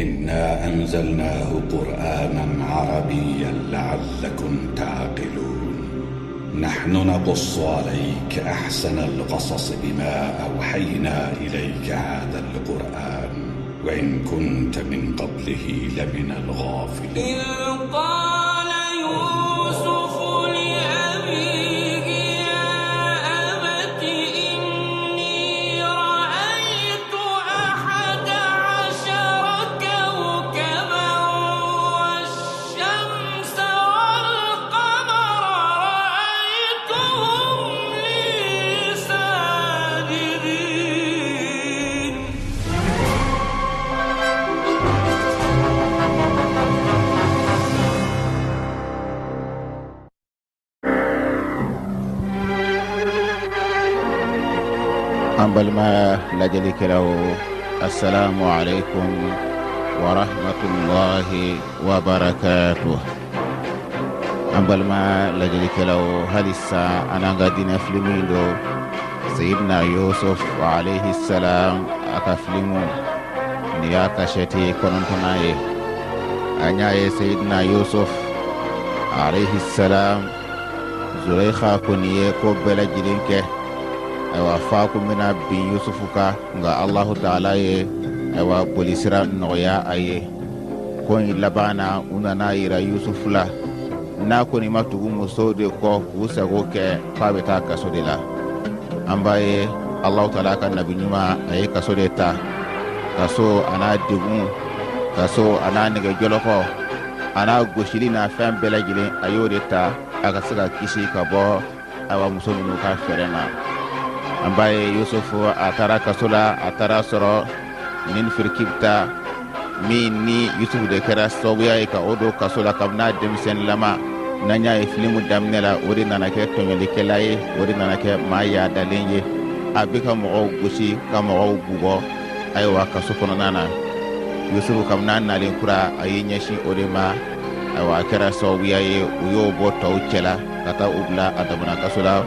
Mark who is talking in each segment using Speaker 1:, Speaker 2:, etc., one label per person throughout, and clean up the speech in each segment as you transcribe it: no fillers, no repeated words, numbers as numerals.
Speaker 1: إنا أنزلناه قرآنا عربيا لعلكم تعقلون. نحن نقص عليك أحسن القصص بما أوحينا إليك هذا القرآن وإن كنت من قبله لمن الغافلين.
Speaker 2: إذ قال يوسف لأبيه يا أبت إني رأيت 11 كوكبا والشمس والقمر رأيتهم لي ساجدين.
Speaker 3: An balima lajɛlikɛlaw, assalamu alaikum wa rahmatullahi wa barakatuh. An balima lajɛlikɛlaw, halisa an n'an ka diinɛ filimu in don, Seyidina Yusuf alayhi salam a ka filimu nin y'a kasɛti 9nan ye. An y'a ye Seyidina Yusuf alayhi salam, Zuleyika kɔni ye ko bɛɛ lajɛlen kɛ. Ayiwa, fa kun bɛna bin Yusufu kan, nka Alahu taala ye ayiwa bolisira nɔgɔya a ye. Ko in laban na, u nana yira Yusufu la n'a kɔni ma tugu musow de kɔ k'u sago kɛ, k'a bɛ taa kaso de la. An b'a ye Alahu taala ka nabi ɲuman, a ye kaso de ta, kaso a n'a degun, kaso a n'a nɛgɛjɔlɔkɔ, a n'a gosili n'a fɛn bɛɛ lajɛlen, a y'o de ta a ka se ka kisi ka bɔ ayiwa muso ninnu ka fɛɛrɛ ma. An b'a ye Yusufu a taara kaso la, a taara sɔrɔ nin firikibita min ni Yusufu de kɛra sababuya ye ka o don kaso la kabini a denmisɛnninlama. N'an y'a ye filimu daminɛ la, o de nana kɛ tɔɲɔlikɛla ye, o de nana kɛ maa yaadalen ye, a bɛ ka mɔgɔw gosi ka mɔgɔw bugɔ ayiwa kaso kɔnɔna na. Yusufu kabini a nalen kura, a y'i ɲɛsin o de ma. Ayiwa, a kɛra sababuya ye u y'o bɔ tɔw cɛla ka taa u bila a damana kaso la.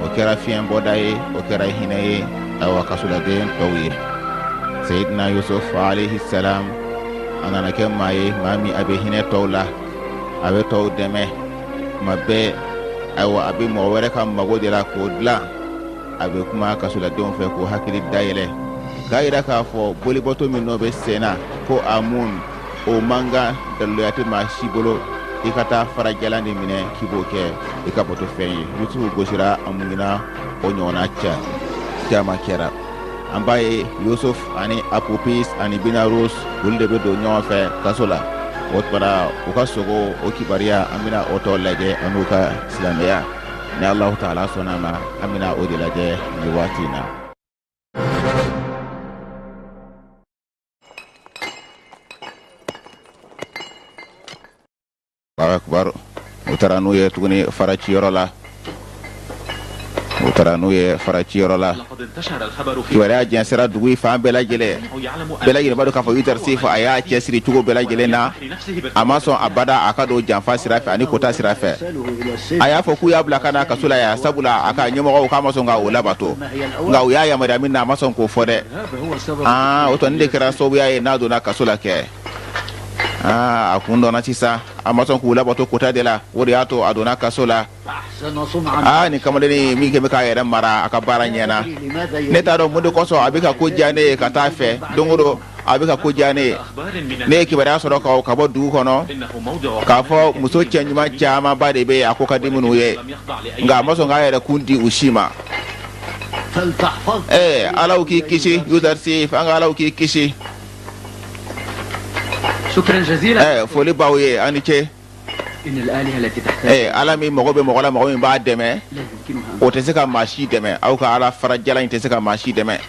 Speaker 3: O kɛra fiɲɛbɔda ye, o kɛra hinɛ ye ayiwa kasoladen tɔw ye. Seyidina Yusuf alayhi salam, a nana kɛ maa ye, maa min a bɛ hinɛ tɔw la, a bɛ tɔw dɛmɛ tuma bɛɛ. Ayiwa, a bɛ mɔgɔ wɛrɛ ka mago de la k'o dilan. A bɛ kuma kasoladenw fɛ k'u hakili dayɛlɛ, k'a yira k'a fɔ bolibɔto min n'o bɛ sen na ko Amun, o man kan, daliluya tɛ maa si bolo i ka taa farajalan de minɛ k'i b'o kɛ i ka bato fɛn ye. Yusufu gosira, a muɲuna, o ɲɔgɔnna caman kɛra. An b'a ye Yusuf ani Apopis ani Binarus, olu de bɛ don ɲɔgɔn fɛ kaso la. O tuma u ka sogo o kibaruya, an bɛna o tɔ lajɛ an'u ka silamɛya, ni Alahu taala sɔnna a ma, an bɛna o de lajɛ nin waati in na. Akbar, u taara n'u ye tuguni faraciyɔrɔ la, u taara n'u ye faraciyɔrɔ la. Kibaruya jɛnsɛra dugu in fan bɛɛ lajɛlen. Bɛɛ lajɛlen b'a dɔn k'a fɔ Yutarisifu a y'a cɛsiri cogo bɛɛ lajɛlen na, a ma sɔn abada a ka don janfa sira fɛ ani kota sira fɛ. A y'a fɔ k'u y'a bila ka na kaso la yan, sabula a ka ɲɛmɔgɔw k'a ma sɔn ka o labato, nka u y'a yamaruya min na, a ma sɔn k'o fɔ dɛ. Aa, o tɔ nin de kɛra sababuya ye n'a donna kaso la kɛ. Aa, a kun dɔnna sisan. a ma sɔn k'u labato kota de la, o de y'a to a donna kaso la. Aa, nin kamalennin min kɛ bɛ k'a yɛrɛ mara, a ka baara ɲɛna. Ne t'a dɔn mun de kosɔn a bɛ ka ko diya ne ye ka taa fɛ. Don o don a bɛ ka ko diya ne ye. Ne ye kibaruya sɔrɔ ka bɔ dugu kɔnɔ k'a fɔ muso cɛ ɲuman camanba de bɛ yen, a ko ka di minnu ye, nka a ma sɔn k'a yɛrɛ kun di u si ma. Ɛɛ, Alaw k'i kisi, Yuzarsif, an ka Alaw k'i kisi. Ɛɛ, foli b'aw ye, aw ni ce. Ɛɛ, Ala min mago bɛ mɔgɔ la, mɔgɔ min b'a dɛmɛ, o tɛ se ka maa si dɛmɛ. Aw ka Ala farajala in tɛ se ka maa si dɛmɛ.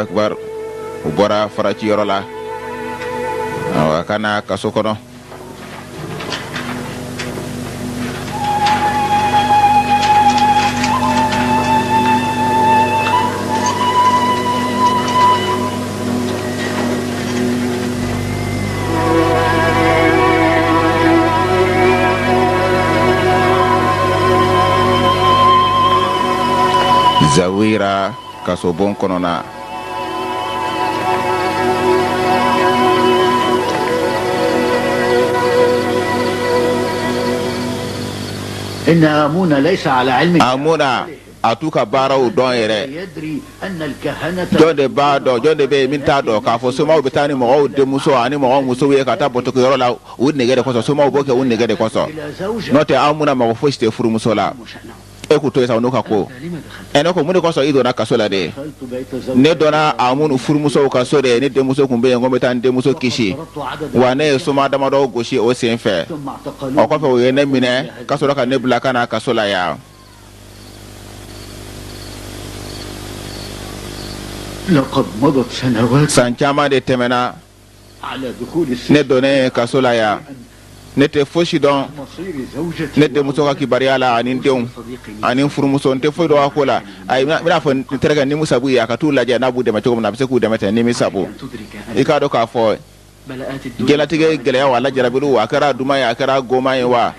Speaker 3: Akbar, u bɔra faraci yɔrɔ la, awa, ka na kaso kɔnɔ. Zawira kasobon kɔnɔna. Amuna a t'u ka baaraw dɔn yɛrɛ. Jɔn de b'a dɔn? Jɔn de bɛ yen min t'a dɔn k'a fɔ somaw bɛ taa ni mɔgɔw denmuso ani mɔgɔw musow ye ka taa bɔtɔkɛyɔrɔ la u nege de kosɔn? Somaw b'o kɛ u nege de kosɔn. N'o tɛ, Amuna mago fosi tɛ furumuso la. E k'u to yen sa, n'u ka ko. Ɛ, ne ko, mun de kosɔn i donna kaso la de? Ne donna Amunu furumusow ka so de. Ne denmuso tun bɛ yen, ko n bɛ taa n denmuso kisi wa. Ne ye soma damadɔ gosi o sen fɛ. O kɔfɛ, u ye ne minɛ ka sɔrɔ ka ne bila ka na kaso la yan. San caman de tɛmɛna ne donnen kaso la yan. Ne tɛ fosi dɔn ne denmuso ka kibaruya la, ani denw ani furumuso, n tɛ foyi dɔn a ko la. Ayi, n bɛna fɔ n terikɛ Nimusabu ye, a ka t'u lajɛ n'a b'u dɛmɛ cogo min na. A bɛ se k'u dɛmɛ ten. Nimisabu, i k'a dɔn k'a fɔ diɲɛlatigɛ gɛlɛyaw, a lajarabiliw, a kɛra duman ye, a kɛra goman ye wa,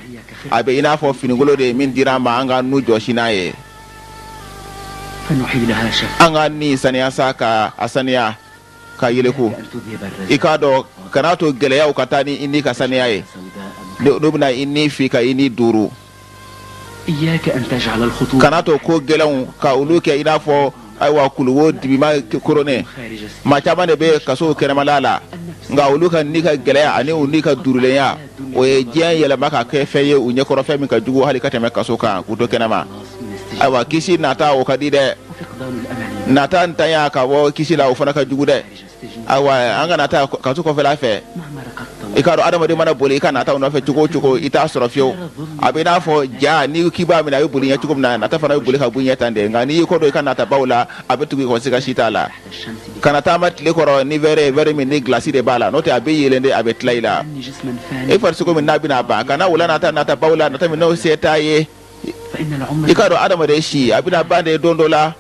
Speaker 3: a bɛ i n'a fɔ finikolon de ye min dira an ma, an ka nu jɔsi n'a ye, an ka ni saniya sa, ka a saniya ka yeleku. I k'a dɔn, kana to gɛlɛyaw ka taa ni i ni ka saniya ye, n'o bɛna i ni fi ka i ni duuru. Kana to ko gɛlɛnw ka olu kɛ i n'a fɔ, ayiwa, kuluwo dibima koronnen. Maa caman de bɛ kaso kɛnɛmala la, nka olu ka ni ka gɛlɛya ani u ni ka durulenya, o ye diɲɛ yɛlɛma ka kɛ fɛn ye u ɲɛkɔrɔ, fɛn min ka jugu hali ka tɛmɛ kaso kan, k'u to kɛnɛma. Ayiwa, kisi nata, o ka di dɛ. Nata ntanya ka bɔ kisi la, o fana ka jugu dɛ. Ayiwa, an kana taa kaso kɔfɛla fɛ. I k'a dɔn, adamaden mana boli i ka nataw nɔfɛ cogo o cogo, i t'a sɔrɔ fiyewu. A bɛ i n'a fɔ ja, n'i k'i b'a minɛ, a bɛ boli ɲɛ cogo min na, nata fana bɛ boli ka bɔ i ɲɛ tan de. Nka n'i y'i kɔ don i ka natabaw la, a bɛ tugu i kɔ, siga si t'a la. Kana taama tile kɔrɔ ni verre ye, verre min ni gilasi de b'a la, n'o tɛ a bɛ yeelen de, a bɛ tila i la. I farisogo min n'a bɛna ban, kana wula nata natabaw la, nata min n'o se t'a ye. I k'a dɔn, adamaden si a bɛna ban de don dɔ la.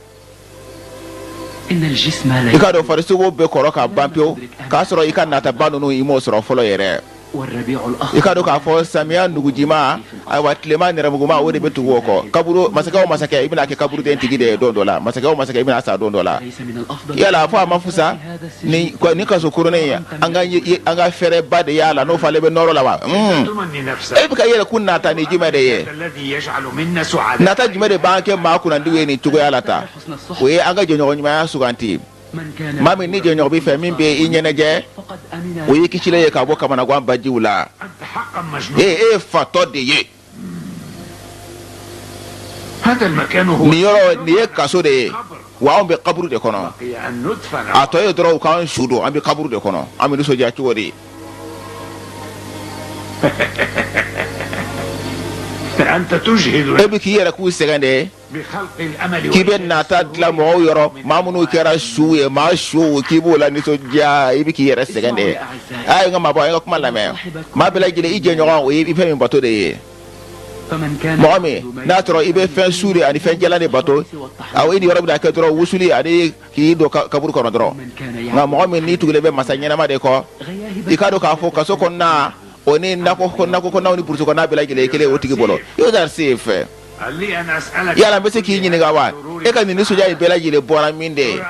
Speaker 3: I k'a dɔn, farisogo bɛ kɔrɔ ka ban pewu k'a sɔrɔ i ka nataba ninnu, i m'o sɔrɔ fɔlɔ yɛrɛ. I k'a dɔn k'a fɔ samiya nugujima, ayiwa, tilema nɛrɛmuguma, o de bɛ tugu o kɔ. Kaburu masakɛ o masakɛ, i bɛna kɛ kaburuden tigi de ye don dɔ la. Masakɛ o masakɛ, i bɛna sa don dɔ la. Yala fɔ a ma fusa ni ni kaso koronnen ye, an ka fɛɛrɛba de y'a la, n'o falen bɛ nɔrɔ la wa? E bɛ ka i yɛrɛ kun nata ni jumɛn de ye? Nata jumɛn de b'an kɛ maa kunnandiw ye nin cogoya la tan? O ye an ka jɛɲɔgɔn ɲumanya suganti. Maa min ni jɛɲɔgɔn b'i fɛ min bɛ i ɲɛnajɛ, o ye kisilen ye ka bɔ kamanagan bajiw la. E ye fatɔ de ye. Nin yɔrɔ nin ye kaso de ye wa, anw bɛ kaburu de kɔnɔ. A tɔ ye dɔrɔn u k'an su don, an bɛ kaburu de kɔnɔ, an bɛ nisɔndiya cogo di? E bɛ k'i yɛrɛ k'u sɛgɛn de ye k'i bɛ nata dilan mɔgɔw yɔrɔ, maa minnu kɛra suw ye, maa suw, k'i b'o la nisɔndiya. I bɛ k'i yɛrɛ sɛgɛn de ye. A ye n ka maabɔ, a ye n ka kuma lamɛn. Maa bɛɛ lajɛlen, i jɛɲɔgɔn, o ye i fɛn min bato de ye. Mɔgɔ min n'a sɔrɔ i bɛ fɛn su de ani fɛn jalan de bato, awɔ, i ni yɔrɔ bɛna kɛ dɔrɔn wusuli ani k'i don kaburu kɔnɔ dɔrɔn. Nka mɔgɔ min n'i tugulen bɛ masa ɲɛnama de kɔ, i k'a dɔn k'a fɔ kaso kɔnɔna, O ni nakɔ kɔnɔnaw ni burusi kɔnɔna bɛɛ lajɛlen ye kelen o tigi bolo. Yuzarsif, yala n bɛ se k'i ɲininka wa, e ka nin nisɔndiya in bɛɛ lajɛlen bɔra min de?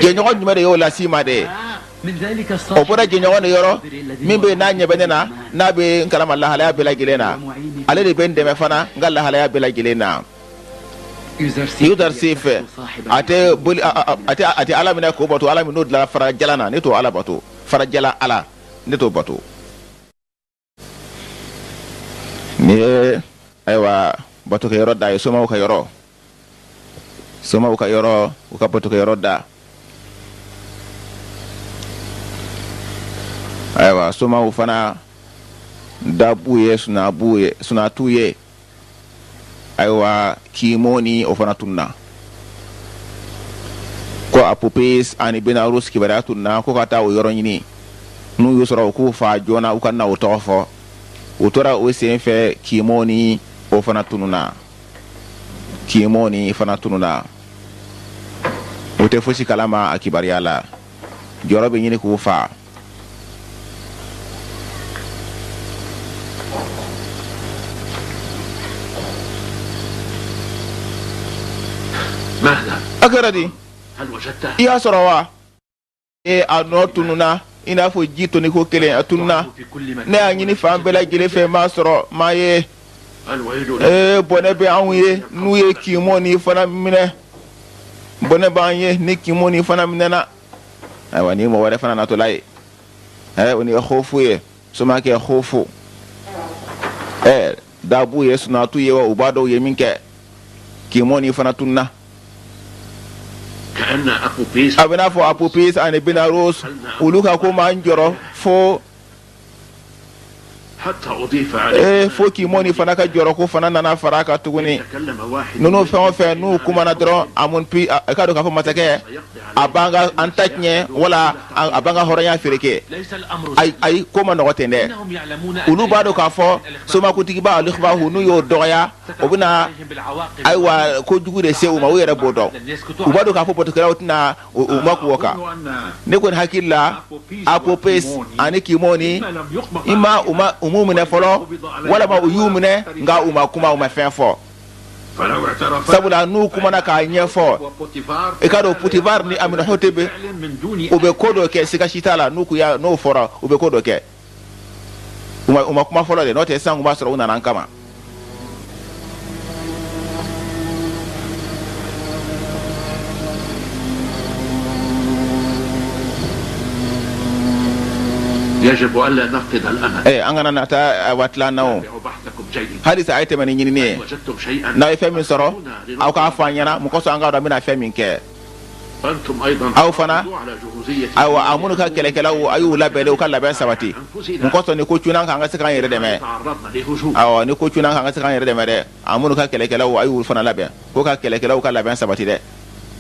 Speaker 3: Jɛɲɔgɔn jumɛn de y'o las'i ma de? O bɔra jɛɲɔgɔn de yɔrɔ min bɛ yen n'a ɲɛ bɛ ne na, n'a bɛ n kalama lahalaya bɛɛ lajɛlen na, ale de bɛ n dɛmɛ fana n ka lahalaya bɛɛ lajɛlen na. Yuzarsif, a tɛ boli, a tɛ ala minɛ k'o bato, ala min n'o dilanna farajalan na, ne t'o ala bato, farajalan ala, ne t'o bato. Nin ye ayiwa batokɛyɔrɔ da ye, somaw ka yɔrɔ, somaw ka yɔrɔ, u ka batokɛyɔrɔ da. Ayiwa somaw fana da b'u ye, suna b'u ye, suna t'u ye. Ayiwa Kimoni o fana tununna, ko Apopis ani Benarus kibaruya tununna, ko ka taa o yɔrɔ ɲini, n'u y'u sɔrɔ u k'u fa joona, u ka na o tɔgɔ fɔ. U tora o sen fɛ, Kimoni o fana tununna, Kimoni fana tununna, u tɛ fosi kalama a kibaruya la, jɔrɔ bɛ ɲini k'u fa. A kɛra di? I y'a sɔrɔ wa? E a nɔ tununna i n'a fɔ ji toni ko kelen, a tununna. Ne y'a ɲini fan bɛɛ lajɛlen fɛ, m'a sɔrɔ, m'a ye. Ee, bɔnɛ bɛ anw ye n'u ye Kimoni fana minɛ, bɔnɛ b'an ye ni Kimoni fana minɛna. Ayiwa ni mɔgɔ wɛrɛ fana natɔla ye, o ni ye hofu ye, somakɛ hofu, da b'u ye, suna t'u ye wa, u b'a dɔn u ye min kɛ. Kimoni fana tununna. A bɛ n'a fɔ Apopis ani Benaros olu ka ko m'an jɔrɔ fo fo Kimoni fana ka jɔrɔ ko fana nana fara a kan tuguni. Ninnu fɛn o fɛn n'u kumana dɔrɔn, Amunpi a k'a dɔn k'a fɔ masakɛ a b'an ka an ta tiɲɛ wala a b'an ka hɔrɔnya fereke. Ayi ayi, ko ma nɔgɔ ten dɛ. Olu b'a dɔn k'a fɔ somakuntigiba Alikbahu n'u y'o dɔgɔya, o bɛna ayiwa kojugu de se u ma, u yɛrɛ b'o dɔn. U b'a dɔn k'a fɔ batokɛlaw tɛna u ma k'o kan. Ne kɔni hakili la, Apopes ani Kimoni, i ma u ma u m'u minɛ fɔlɔ, walama u y'u minɛ nka u ma kuma, u ma fɛn fɔ. Sabula n'u kumana k'a ɲɛfɔ, i k'a dɔn Putivar ni Aminahotep u bɛ ko dɔ kɛ, siga si t'a la, n'u n'o fɔra u bɛ ko dɔ kɛ. U ma kuma fɔlɔ de, n'o tɛ sisan u b'a sɔrɔ u nana an kama. An kana na taa wa tila na o, halisa a ye tɛmɛ ni ɲinini ye. N'a ye fɛn min sɔrɔ, aw k'a fɔ an ɲɛna, mun kosɔn an k'a dɔn an bɛna fɛn min kɛ. Aw fana, ayiwa, a minnu ka kɛlɛkɛlaw, a y'u labɛn, u ka labɛn sabati, mun kosɔn ni ko cunna an kan, an ka se k'an yɛrɛ dɛmɛ. Awɔ, ni ko cunna an kan, an ka se k'an yɛrɛ dɛmɛ dɛ. A minnu ka kɛlɛkɛlaw, a y'u fana labɛn, ko ka kɛlɛkɛlaw ka labɛn sabati dɛ,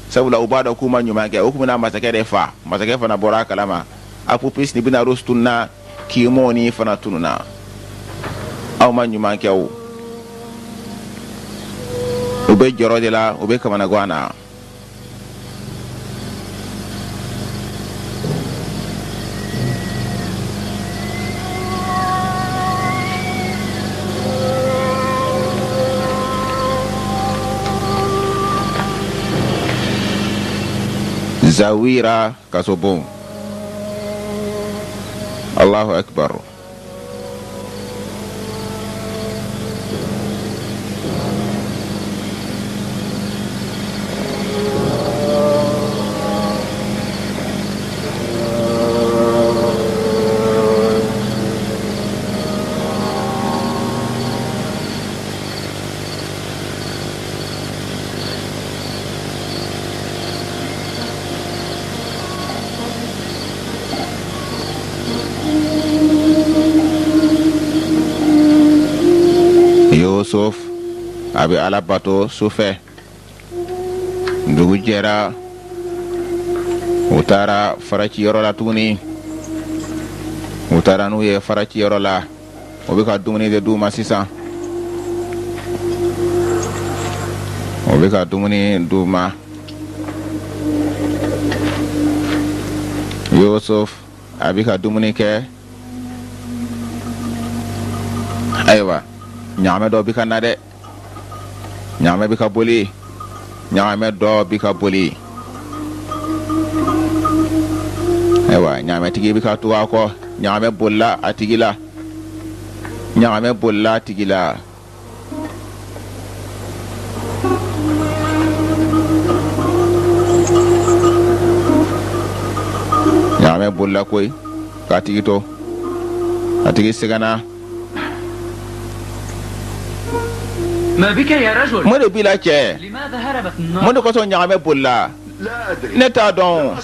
Speaker 3: sabula u b'a dɔn k'u ma ɲuman kɛ, u tun bɛna masakɛ de fa. Masakɛ fana bɔra a kalama. Apopis ni Benarus tununna, Kimoni fana tununna. Aw ma ɲuman kɛ o. U bɛ jɔrɔ de la, u bɛ kamanagan na. Zawira kasobon. Allahu akbar. Yusuf a bɛ Ala bato su fɛ. Dugu jɛra, u taara faraciyɔrɔ la tuguni. U taara n'u ye faraciyɔrɔ la, o bɛ ka dumuni de d'u ma sisan. O bɛ ka dumuni d'u ma. Yusuf a bɛ ka dumuni kɛ. Ayiwa, ɲagamɛ dɔ bi ka na dɛ, ɲagamɛ bi ka boli, ɲagamɛ dɔ bi ka boli. Ayiwa, ɲagamɛtigi bi ka tugu a kɔ, ɲagamɛ bolila a tigi la, ɲagamɛ bolila a tigi la. Ɲagamɛ bolila koyi k'a tigi to, a tigi sɛgɛnna. Mun de b'i la cɛ? Mun de kosɔn ɲagamɛ bolila? Ne t'a dɔn,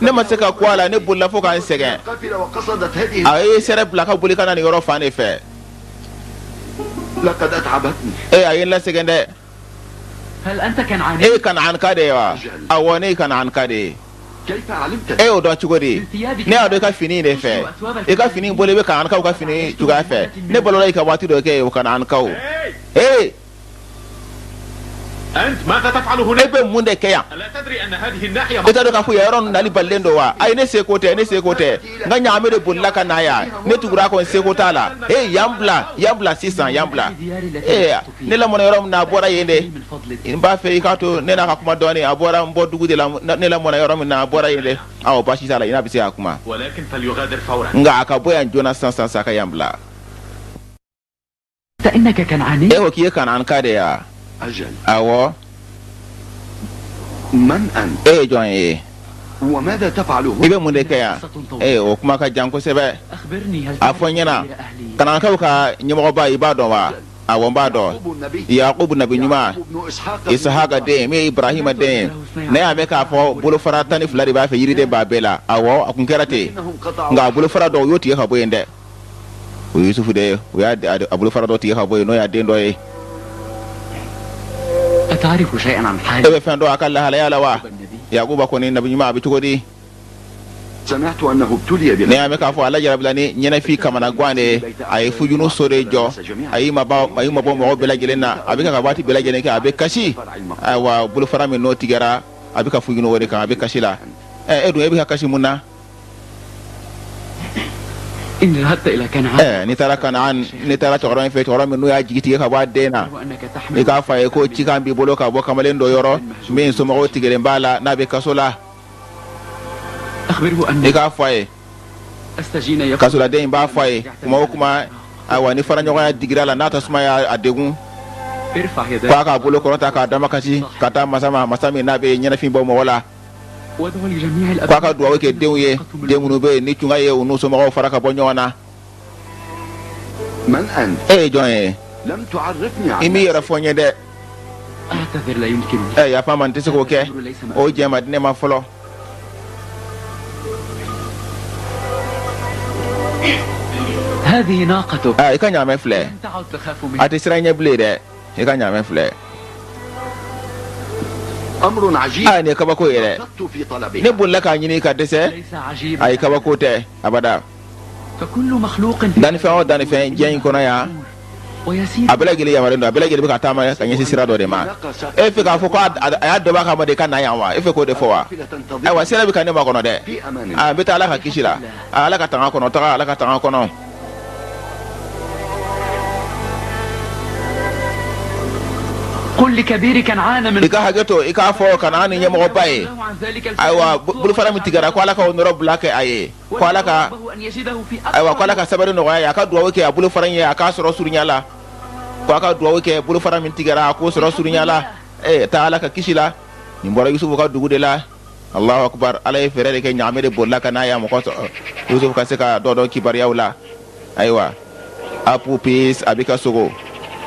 Speaker 3: ne ma se ka ku a la, ne bolila fo ka n sɛgɛn. A ye sɛrɛ bila ka boli ka na nin yɔrɔ fan de fɛ. Ee, a ye n lasɛgɛn dɛ. E ye Kanaanka de ye wa? Awɔ, ne ye Kanaanka de ye. E y'o dɔn cogo di? Ne y'a dɔn i ka fini de fɛ, i ka fini bolo i bɛ Kanaankaw ka fini cogoya fɛ. Ne balola i ka waati dɔ kɛ o Kanaankaw. Ee, e bɛ mun de kɛ yan? E t'a dɔn k'a fɔ yan yɔrɔ nali balilen don wa? Ayi, ne seko tɛ, ne seko tɛ. N ka ɲagamɛ de bolila ka na yan, ne tugura a kɔ, n seko t'a la. Ee, yan bila, yan bila sisan, yan bila. Ee, ne lamɔna yɔrɔ min na, a bɔra yen de. N b'a fɛ i k'a to ne n'a ka kuma dɔɔnin. A bɔra n bɔ dugu de la, ne lamɔna yɔrɔ min na, a bɔra yen de. Awɔ, baasi t'a la, i n'a bɛ se ka kuma, nka a ka bɔ yan joona sisan sisan, a ka yan bila. E ko k'i ye Kanaanka de ye wa? Awɔ. E ye jɔn ye? I bɛ mun de kɛ yan? Ee, o kuma ka jan kosɛbɛ. A fɔ n ɲɛna, Kanaankaw ka ɲɛmɔgɔba, i b'a dɔn wa? Awɔ, n b'a dɔn. Yakubu nabi ɲuman, Isahaka den, min ye Ibrahima den ye. Ne y'a mɛn k'a fɔ bolofara 12 de b'a fɛ, yiriden b'a bɛɛ la. Awɔ, a kun kɛra ten, nka a bolofara dɔw, u y'o tigɛ ka bɔ yen dɛ. O ye Yusufu de ye, u y'a a bolofara dɔ tigɛ ka bɔ yen, n'o y'a den dɔ ye. E bɛ fɛn dɔn a ka lahalaya la wa? Yakuba kɔni nabi ɲuman, a bɛ cogo di? Ne y'a mɛn k'a fɔ a lajarabila ni ɲɛnafin kamanagan de ye. A ye fujunu so de jɔ, a y'i mabɔ mɔgɔw bɛɛ lajɛlen na. A bɛ ka waati bɛɛ lajɛlen kɛ, a bɛ kasi. Ayiwa, bolofara min n'o tigɛra, a bɛ ka fujunu o de kan, a bɛ kasi la. Ɛ, e dun, e bɛ ka kasi mun na? N'i taara Kanaan, n'i taara cɛkɔrɔba in fɛ, cɛkɔrɔba min n'u y'a jigi tigɛ ka bɔ a den na, i k'a fɔ a ye ko cikan b'i bolo ka bɔ kamalen dɔ yɔrɔ min somɔgɔw tigɛlen b'a la, n'a bɛ kaso la. I k'a fɔ a ye, kasoladen in b'a fɔ a ye kuma o kuma, ayiwa, ni faraɲɔgɔnya digira la, n'a tasuma y'a degun, k'a k'a bolo kɔrɔta k'a damakasi ka taa masa ma, masa min n'a bɛ ɲɛnafin bɔ mɔgɔ la, k'a ka dugawu kɛ denw ye, den minnu bɛ yen ni tunga ye u n'u somɔgɔw fara ka bɔ ɲɔgɔn na. E ye jɔn ye? I m'i yɛrɛ fɔ n ye dɛ. Ɛ, yafa ma, n tɛ se k'o kɛ, o jɛ ma di ne ma fɔlɔ. I ka ɲaamɛ filɛ, a tɛ siran ɲɛ bilen dɛ. I ka ɲaamɛ filɛ. Aa, nin ye kabako ye dɛ. Ne bolila k'a ɲini ka dɛsɛ. Ayi, kabako tɛ abada. Dannifɛn o dannifɛn diɲɛ in kɔnɔ yan, a bɛɛ lajɛlen yamarulen don, a bɛɛ lajɛlen bɛ ka taama ka ɲɛsin sira dɔ de ma. E fɛ k'a fɔ ko a y'a dɔbɔ a kama de ka na yan wa? E fɛ k'o de fɔ wa? Ayiwa, sira bɛ ka ne makɔnɔ dɛ. A n bɛ taa Ala ka kisi la, Ala ka tanga kɔnɔ, taga Ala ka tanga kɔnɔ. I ka hakɛ to, i k'a fɔ Kanaan ni ɲɛmɔgɔba ye, ayiwa, bolofara min tigɛra, ko Ala ka o nɔrɔ bila kɛ a ye, ko Ala ka, ayiwa, ko Ala ka sabari nɔgɔya ye, a ka dugawu kɛ a bolofara in ye, a k'a sɔrɔ surunya la, ko a ka dugawu kɛ bolofara min tigɛra, a k'o sɔrɔ surunya la. Ee, taa Ala ka kisi la. Nin bɔra Yusufu ka dugu de la. Allahu akbar. Ala ye fɛɛrɛ de kɛ, ɲaamɛ de bolila ka n'a ya mɔgɔ sɔrɔ, Yusuf ka se ka dɔ dɔn kibaruyaw la. Ayiwa, apupis, a bɛ ka sogo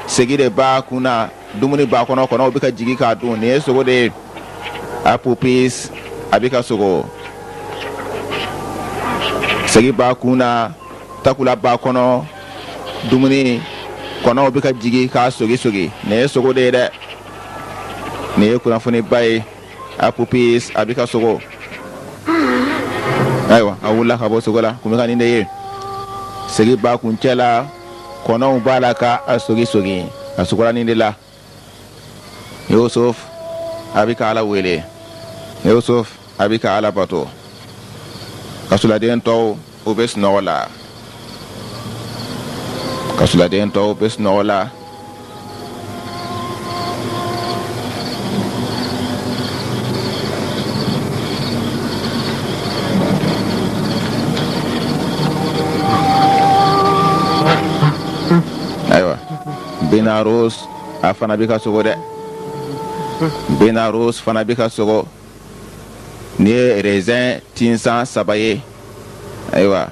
Speaker 3: segi de b'a kun na, dumuni b'a kɔnɔ, kɔnɔw bɛ ka jigi k'a dun. Nin ye sogo de ye. Apupis, a bɛ ka sogo segi b'a kun na, takula b'a kɔnɔ, dumuni, kɔnɔw bɛ ka jigi k'a sogi sogi. Nin ye sogo de ye dɛ. Nin ye kunnafoniba ye. Apupis, a bɛ ka sogo. Ayiwa, a wulila ka bɔ sogo la, kun bɛ ka nin de ye. Segi b'a kuncɛ la, kɔnɔw b'a la ka a sogi sogi, a sogora nin de la. Yusuf, a bɛ ka Ala wele. Yusuf, a bɛ ka Ala bato. Kasoladen tɔw, u bɛ sunɔgɔ la. Kasoladen tɔw bɛ sunɔgɔ la. Ayiwa, Benaros a fana bɛ ka sogo dɛ. Benaros fana bɛ ka sogo. Nin ye raisin tinsan 3 ye. Ayiwa,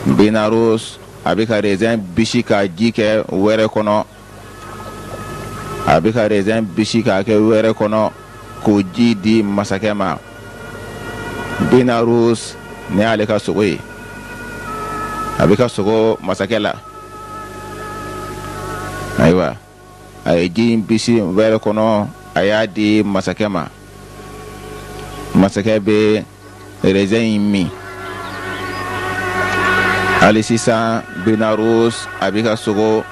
Speaker 3: Benaros a bɛ ka raisin bisi ka ji kɛ wɛrɛ kɔnɔ. A bɛ ka raisin bisi k'a kɛ wɛrɛ kɔnɔ k'o ji di masakɛ ma. Benaros nin y'ale ka sogo ye. A bɛ ka sogo masakɛ la. Ayiwa, a ye ji in bisi wɛrɛ kɔnɔ, a y'a di masakɛ ma. Masakɛ bɛ raisin in min. Hali sisan Benaros a bɛ ka sogo,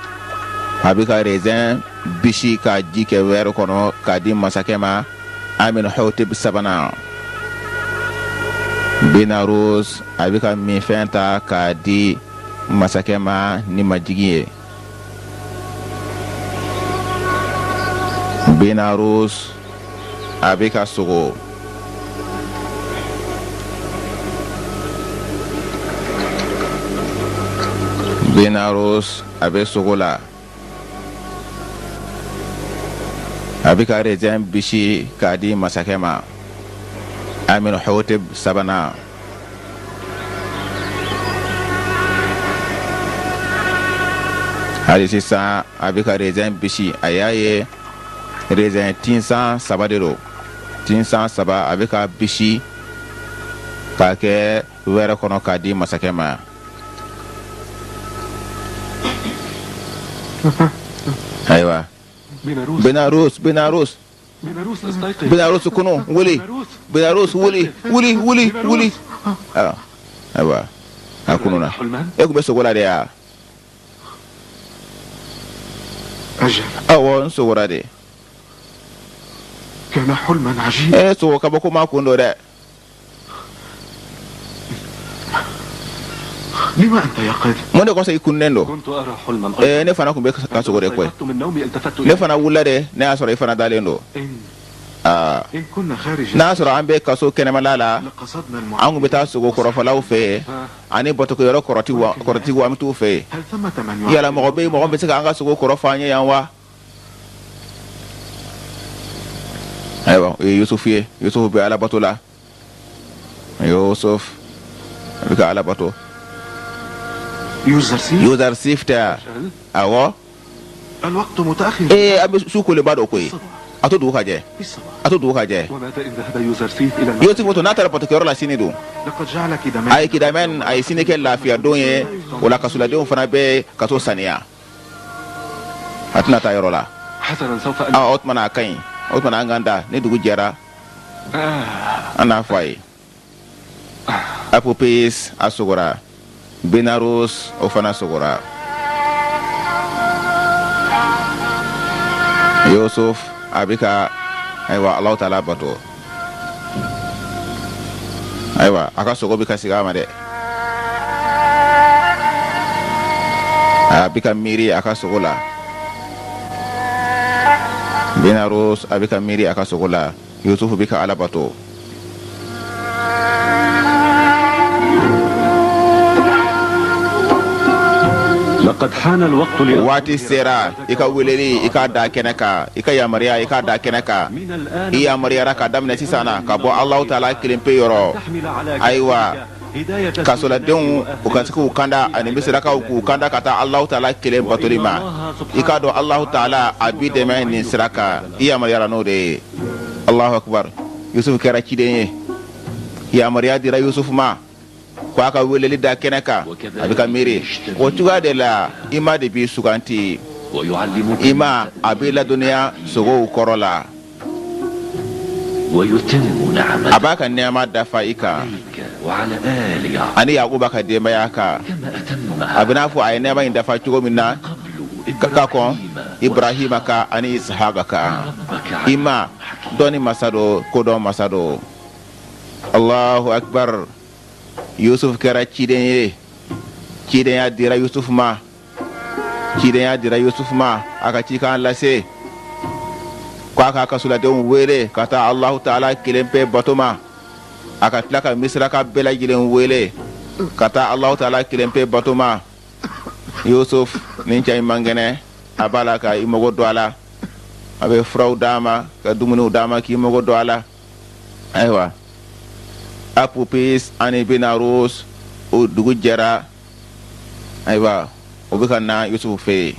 Speaker 3: a bɛ ka raisin bisi ka ji kɛ wɛrɛ kɔnɔ k'a di masakɛ ma. Amenhotep 3nan. Benaros a bɛ ka minfɛn ta k'a di masakɛ ma ni majigin ye. Benaros a bɛ ka sogo. Benaros a bɛ sogo la. A bɛ ka raisin bisi k'a di masakɛ ma. Amenhotep 3nan. Hali sisan a bɛ ka raisin bisi. A y'a ye raisin tinsan 3 de don. Tinsan 3 a bɛ ka bisi k'a kɛ wɛrɛ kɔnɔ k'a di masakɛ ma. Ayiwa, Benaros, Benaros, Benaros kunu, wuli, Benaros wuli, wuli, wuli, wuli. Ayiwa, a kununa. E tun bɛ sogo la de ya? Awɔ, n sogora de. Sogo kabako ma kun don dɛ. Mun de kosɔn i kununnen don? Ne fana tun bɛ ka sogo de koyi. Ne fana wulila de, ne y'a sɔrɔ i fana dalen don. N'a y'a sɔrɔ an bɛ kaso kɛnɛmala la, an tun bɛ taa sogo kɔrɔfɔlaw fɛ yen ani batokɛyɔrɔ kɔrɔtigiw, an bɛ t'u fɛ yen. Yala mɔgɔ bɛ yen, mɔgɔ bɛ se k'an ka sogo kɔrɔ fɔ an ye yan wa? Ayiwa, o ye Yusufu ye. Yusufu bɛ Ala bato la. Yusuf a bɛ ka Ala bato. Yuzarsif tɛ wa? Awɔ. Ee, a bɛ su kolenba don koyi. A to dugu ka jɛ. A to dugu ka jɛ. Yusufu to n'a taara batokɛyɔrɔ la sini don. A ye kidamɛn, a ye sini kɛ lafiya don ye. O la kasoladenw fana bɛ kaso saniya. A tɛna taa yɔrɔ la. O tuma na a ka ɲi. O tuma na an k'an da ni dugu jɛra. An n'a fɔ a ye. Apopis a sogora. Benaros o fana sogora. Yusuf a bɛ ka ayiwa Alahu taala bato. Ayiwa, a ka sogo bɛ ka sigi a ma dɛ. A bɛ ka miiri a ka sogo la. Benaros a bɛ ka miiri a ka sogo la. Yusufu bɛ ka Ala bato. Waati sera i ka weleli i k'a da kɛnɛ kan, i ka yamaruya i k'a da kɛnɛ kan. I yamaruyara ka daminɛ sisan na ka bɔ Alahu taala kelen pe yɔrɔ. Ayiwa, kasoladenw u ka se k'u kanda ani misirakaw k'u kanda ka taa Alahu taala kelen batoli ma. I k'a dɔn Alahu taala a b'i dɛmɛ nin sira kan. I yamaruyara n'o de ye. Alahu akubar. Yusufu kɛra ciden ye. Yamaruya dira Yusufu ma ko a ka weleli da kɛnɛ kan. A bɛ ka miiri o cogoya de la. I ma de b'i suganti. I ma a b'i ladɔnniya sogow kɔrɔ la. A b'a ka nɛɛma dafa i kan ani Yakuba ka denbaya kan. A bɛ n'a fɔ a ye nɛɛma in dafa cogo min na ka kɔn Ibrahima kan ani Isahaka kan. I ma dɔnni masa don, kodɔn masa don. Allahu akbar. Yusuf kɛra ciden ye. Cidenya dira Yusufu ma, cidenya dira Yusufu ma, a ka cikan lase ko a ka kasoladenw wele ka taa Alahu Taala kelen pe bato ma. A ka tila ka Misiraka bɛɛ lajɛlen wele ka taa Alahu Taala kelen pe bato ma. Yusuf nin cɛ in man kɛnɛ, a b'a la ka i mago don a la, a bɛ furaw d'a ma, ka dumuniw d'a ma k'i mago don a la. Ayiwa, Apopis ani Benarus, o dugu jɛra. Ayiwa, o bɛ ka na Yusufu fɛ yen.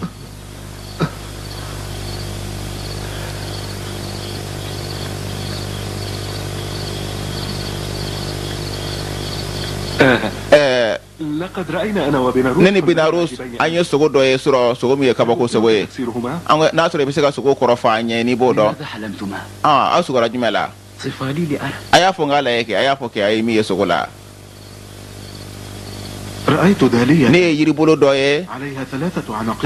Speaker 3: Ne ni Benarus an ye sogo dɔ ye sɔrɔ, sogo min ye kabako sogo ye. N'a sɔrɔ i bɛ se ka sogo kɔrɔ fɔ an ye n'i b'o dɔn. Aw sugora jumɛn la? A y'a fɔ n k'a lajɛ kɛ, a y'a fɔ kɛ a ye min ye sogo la. Ne ye yiribolo dɔ ye,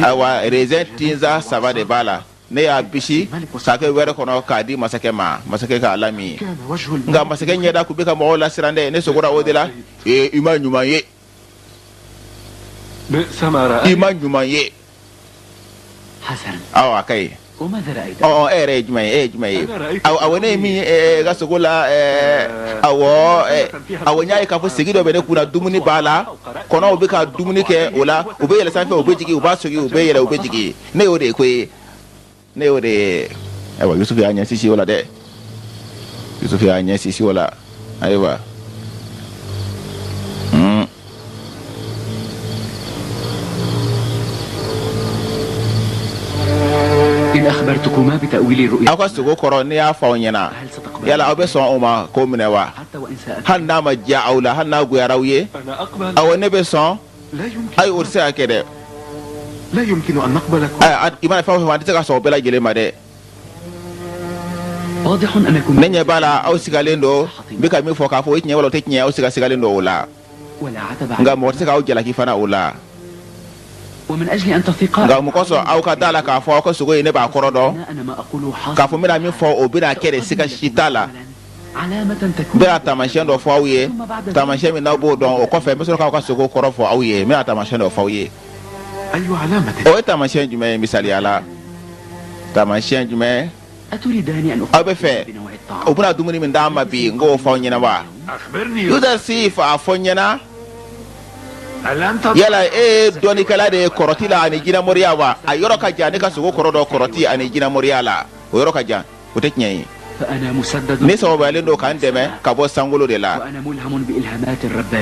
Speaker 3: ayiwa, raisin tinza 3 de b'a la. Ne y'a bisi k'a kɛ wɛrɛ kɔnɔ k'a di masakɛ ma, masakɛ k'a lamin. Nka masakɛ ɲɛda kun bɛ ka mɔgɔw lasiran dɛ, ne sogora o de la. Ee, i ma ɲuman ye. I ma ɲuman ye. Awɔ, a ka ɲi. Ɔ, e yɛrɛ ye jumɛn ye? E ye jumɛn ye? Awɔ, ne ye min ye ka sogo la, awɔ, awɔ, n y'a ye k'a fɔ segi dɔ bɛ ne kunna, dumuni b'a la, kɔnɔw bɛ ka dumuni kɛ o la, u bɛ yɛlɛ sanfɛ, u bɛ jigin, u b'a sigi, u bɛ yɛlɛ, u bɛ jigin. Ne y'o de ye koyi. Ne y'o de ye. Ayiwa, Yusufu y'a ɲɛ sisi o la dɛ. Yusufu y'a ɲɛ sisi o la. Ayiwa. Aw ka sogo kɔrɔ, ne y'a fɔ aw ɲɛna, yala aw bɛ sɔn o ma k'o minɛ wa? Hali n'a ma diya aw la, hali n'a goyara aw ye, awɔ, ne bɛ sɔn. Ayi, o tɛ se ka kɛ dɛ. I mana fɛn o fɛn fɔ, an tɛ se ka sɔn o bɛɛ lajɛlen ma dɛ. Ne ɲɛ b'a la aw sigalen don, n bɛ ka min fɔ k'a fɔ o ye tiɲɛ wala o tɛ tiɲɛ, aw sigasigalen don o la. Nka mɔgɔ tɛ se k'aw jalaki fana o la. Nka mun kosɔn aw ka da la k'a fɔ aw ka sogo ye ne b'a kɔrɔ dɔn, k'a fɔ n bɛna min fɔ o bɛna kɛ de, siga si t'a la. N bɛna taamasiyɛn dɔ fɔ aw ye, taamasiyɛn min n'aw b'o dɔn, o kɔfɛ n bɛ sɔrɔ k'aw ka sogo kɔrɔ fɔ aw ye. N bɛna taamasiyɛn dɔ fɔ aw ye. O ye taamasiyɛn jumɛn ye misaliya la? Taamasiyɛn jumɛn? Aw bɛ fɛ u bɛna dumuni min d'an ma bi, n k'o fɔ aw ɲɛna wa? Yusuf, a fɔ n ɲɛna, yala e ye dɔnnikɛla de ye kɔrɔti la ani jinɛmoriya wa? A yɔrɔ ka jan ne ka sogo kɔrɔ dɔn kɔrɔti ani jinɛmoriya la, o yɔrɔ ka jan, o tɛ tiɲɛ ye. Ne sababayalen don k'an dɛmɛ ka bɔ sankolo de la.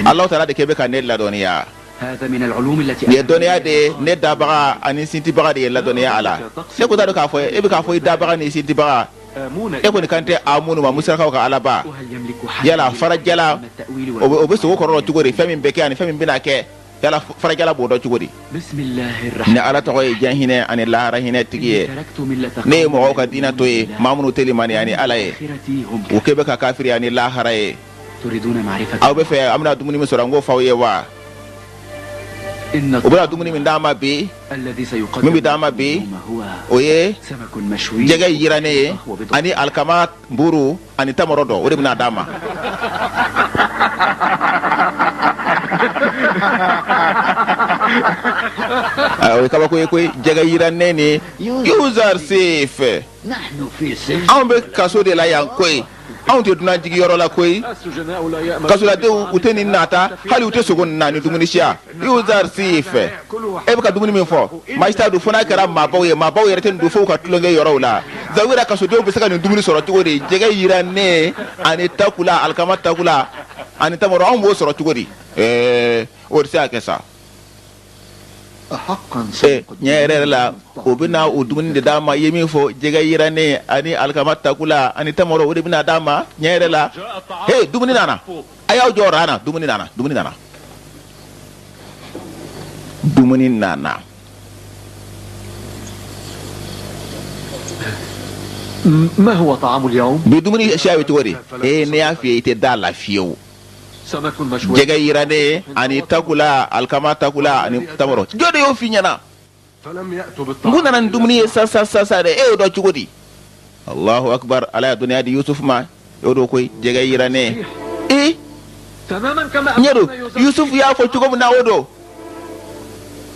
Speaker 3: Alahu Taala de kɛ bɛ ka ne ladɔnniya. Nin ye dɔnniya de ye, ne dabaga ani sintibaga de ye ladɔnniya a la. Ne ko t'a dɔn k'a fɔ e bɛ k'a fɔ i dabaga ni sintibaga, e kɔni kan tɛ a minnu ma, Misirakaw ka alaba. Yala farajɛla o bɛ sogo kɔrɔ dɔn cogo di? Fɛn min bɛ kɛ ani fɛn min bɛna kɛ, yala farajɛla b'o dɔn cogo di? Ni Ala tɔgɔ ye diɲɛ hinɛ ani lahara hinɛ tigi ye. Ne ye mɔgɔw ka diinɛ to ye, maa minnu tɛ limaniya ni Ala ye, u kɛ bɛ ka kafiriya ni lahara ye. Aw bɛ fɛ an bɛna dumuni min sɔrɔ, n k'o fɔ aw ye wa? U bɛna dumuni min d'an ma bi, min bɛ d'an ma bi, o ye jɛgɛ yirannen ye ani alikama buru ani tamaro dɔ, o de bɛna d'an ma. O ye kabako ye koyi, jɛgɛ yirannen ni Yuzarsif. Anw bɛ kaso de la yan koyi. Anw tɛ dunan jigiyɔrɔ la koyi. Kasoladenw u tɛ nin nata, hali u tɛ sogo na ni dumuni siya. Yuzarsif, e bɛ ka dumuni min fɔ, maa si t'a dun fo n'a kɛra maabaw ye. Maabaw yɛrɛ tɛ nin dun fo u ka tulonkɛ yɔrɔw la. Zawira kasodenw bɛ se ka nin dumuni sɔrɔ cogo di? Jɛgɛ yirannen ani takula, alikama takula ani tamaro, anw b'o sɔrɔ cogo di? Ɛɛ, o tɛ se ka kɛ sa. Tiɲɛ yɛrɛ yɛrɛ la, o bɛna o dumuni de d'an ma. I ye min fɔ, jɛgɛ yirannen ani alikama takula ani tamaro, o de bɛna d'an ma tiɲɛ yɛrɛ la. He, dumuni nana, a y'aw jɔ ran na, dumuni nana, dumuni nana, dumuni nana. Bi dumuni siya bɛ cogo di? Ee, ne y'a f'i ye, i tɛ da la fiyewu. Jɛgɛ yirannen ani takula, alikama takula ani tamaro, jɔn de y'o f'i ɲɛna? N k'u nana ni dumuni ye sa sa sa sa dɛ, e y'o dɔn cogo di? Allahu akbar, Ala ya dɔnniya di Yusuf ma. O don koyi, jɛgɛ yirannen. Ee, ɲɛ don, Yusuf y'a fɔ cogo min na, o don.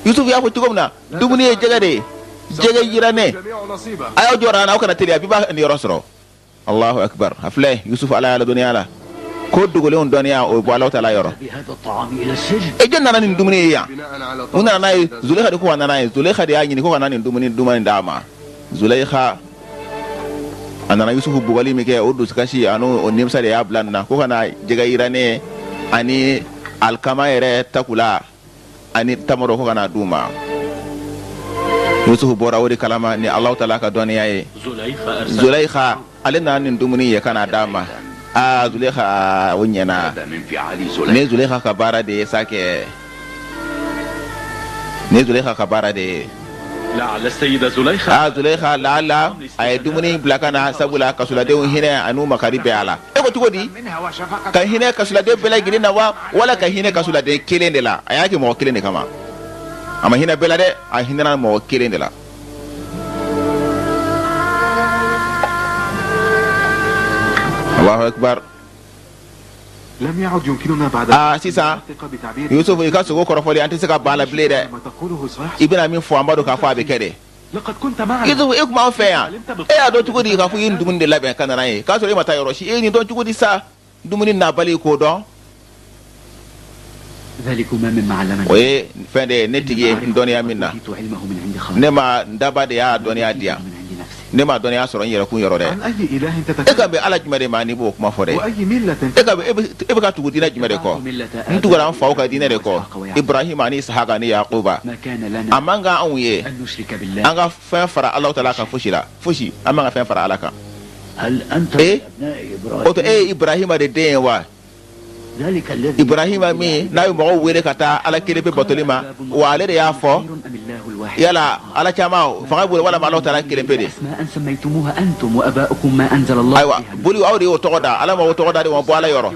Speaker 3: Yusuf y'a fɔ cogo min na, dumuni ye jɛgɛ de ye, jɛgɛ jirannen. A y'aw jɔra an, aw kana teliya, bi b'a niyɔrɔ sɔrɔ. Allahu akbar. A filɛ, Yusuf, Ala y'a ladɔnniya la ko dogolenw dɔnniya, o bɔ Alahu taala yɔrɔ. E, jɔn nana nin dumuni ye yan? U nana n'a ye. Zuleyika de ko ka nana ye. Zuleyika de y'a ɲini ko ka na nin dumuni duman d'a ma. Zuleyika, a nana Yusufu bugɔli min kɛ, o dusukasi ani o nimisa de y'a bila nin na ko ka na jɛgɛ yirannen ani alikama yɛrɛ takula ani tamaro ko ka na d'u ma. Yusufu bɔra o de kalama ni Alahu taala ka dɔnniya ye. Zuleyika, ale nana nin dumuni ye ka na d'a ma. Aa, Zuleyika, o ɲɛna. Nin Zuleyika ka baara de ye sa kɛ, nin Zuleyika ka baara de ye. Aa, Zuleyika, laala a ye dumuni bila ka na sabula kasoladenw hinɛ ani makari bɛɛ a la. E ko cogo di? Ka hinɛ kasoladen bɛɛ lajɛlen na wa, wala ka hinɛ kasoladen kelen de la? A y'a kɛ mɔgɔ kelen de kama. A ma hinɛ bɛɛ la dɛ, a hinɛna mɔgɔ kelen de la. Allahu akbar. Aa, sisan Yusuf, i ka sogo kɔrɔfɔli, an tɛ se ka ban a la bilen dɛ. I bɛna min fɔ, an b'a dɔn k'a fɔ a bɛ kɛ de. Yusuf, e tun b'an fɛ yan, e y'a dɔn cogo di k'a fɔ i ye nin dumuni de labɛn ka na n'a ye, k'a sɔrɔ e ma taa yɔrɔ si? E ye nin dɔn cogo di sa, dumuni nabali k'o dɔn? O ye fɛn de ye ne tigi ye n dɔnniya min na. Ne ma n daba de y'a dɔnniya di yan, ne ma dɔnniya sɔrɔ n yɛrɛ kun yɔrɔ dɛ. E ka bɛ Ala jumɛn de ma n'i b'o kuma fɔ dɛ? E ka e bɛ ka tugu diinɛ jumɛn de kɔ? N tugura n faw ka diinɛ de kɔ, Ibrahima ani Isahaka ani Yakuba. A man kan anw ye an ka fɛn fara Ala taala kan fosi la, fosi, an man ka fɛn fara Ala kan. E o to, e ye Ibrahima de den ye wa? Ibrahima min n'a ye mɔgɔw wele ka taa Ala kelen pe batoli ma wa, ale de y'a fɔ. Yala ala caman fanga bolo, walama Ala taala kelen pe de? Ayiwa, boli, aw de y'o tɔgɔ da, Ala ma o tɔgɔ da de ma bɔ Ala yɔrɔ.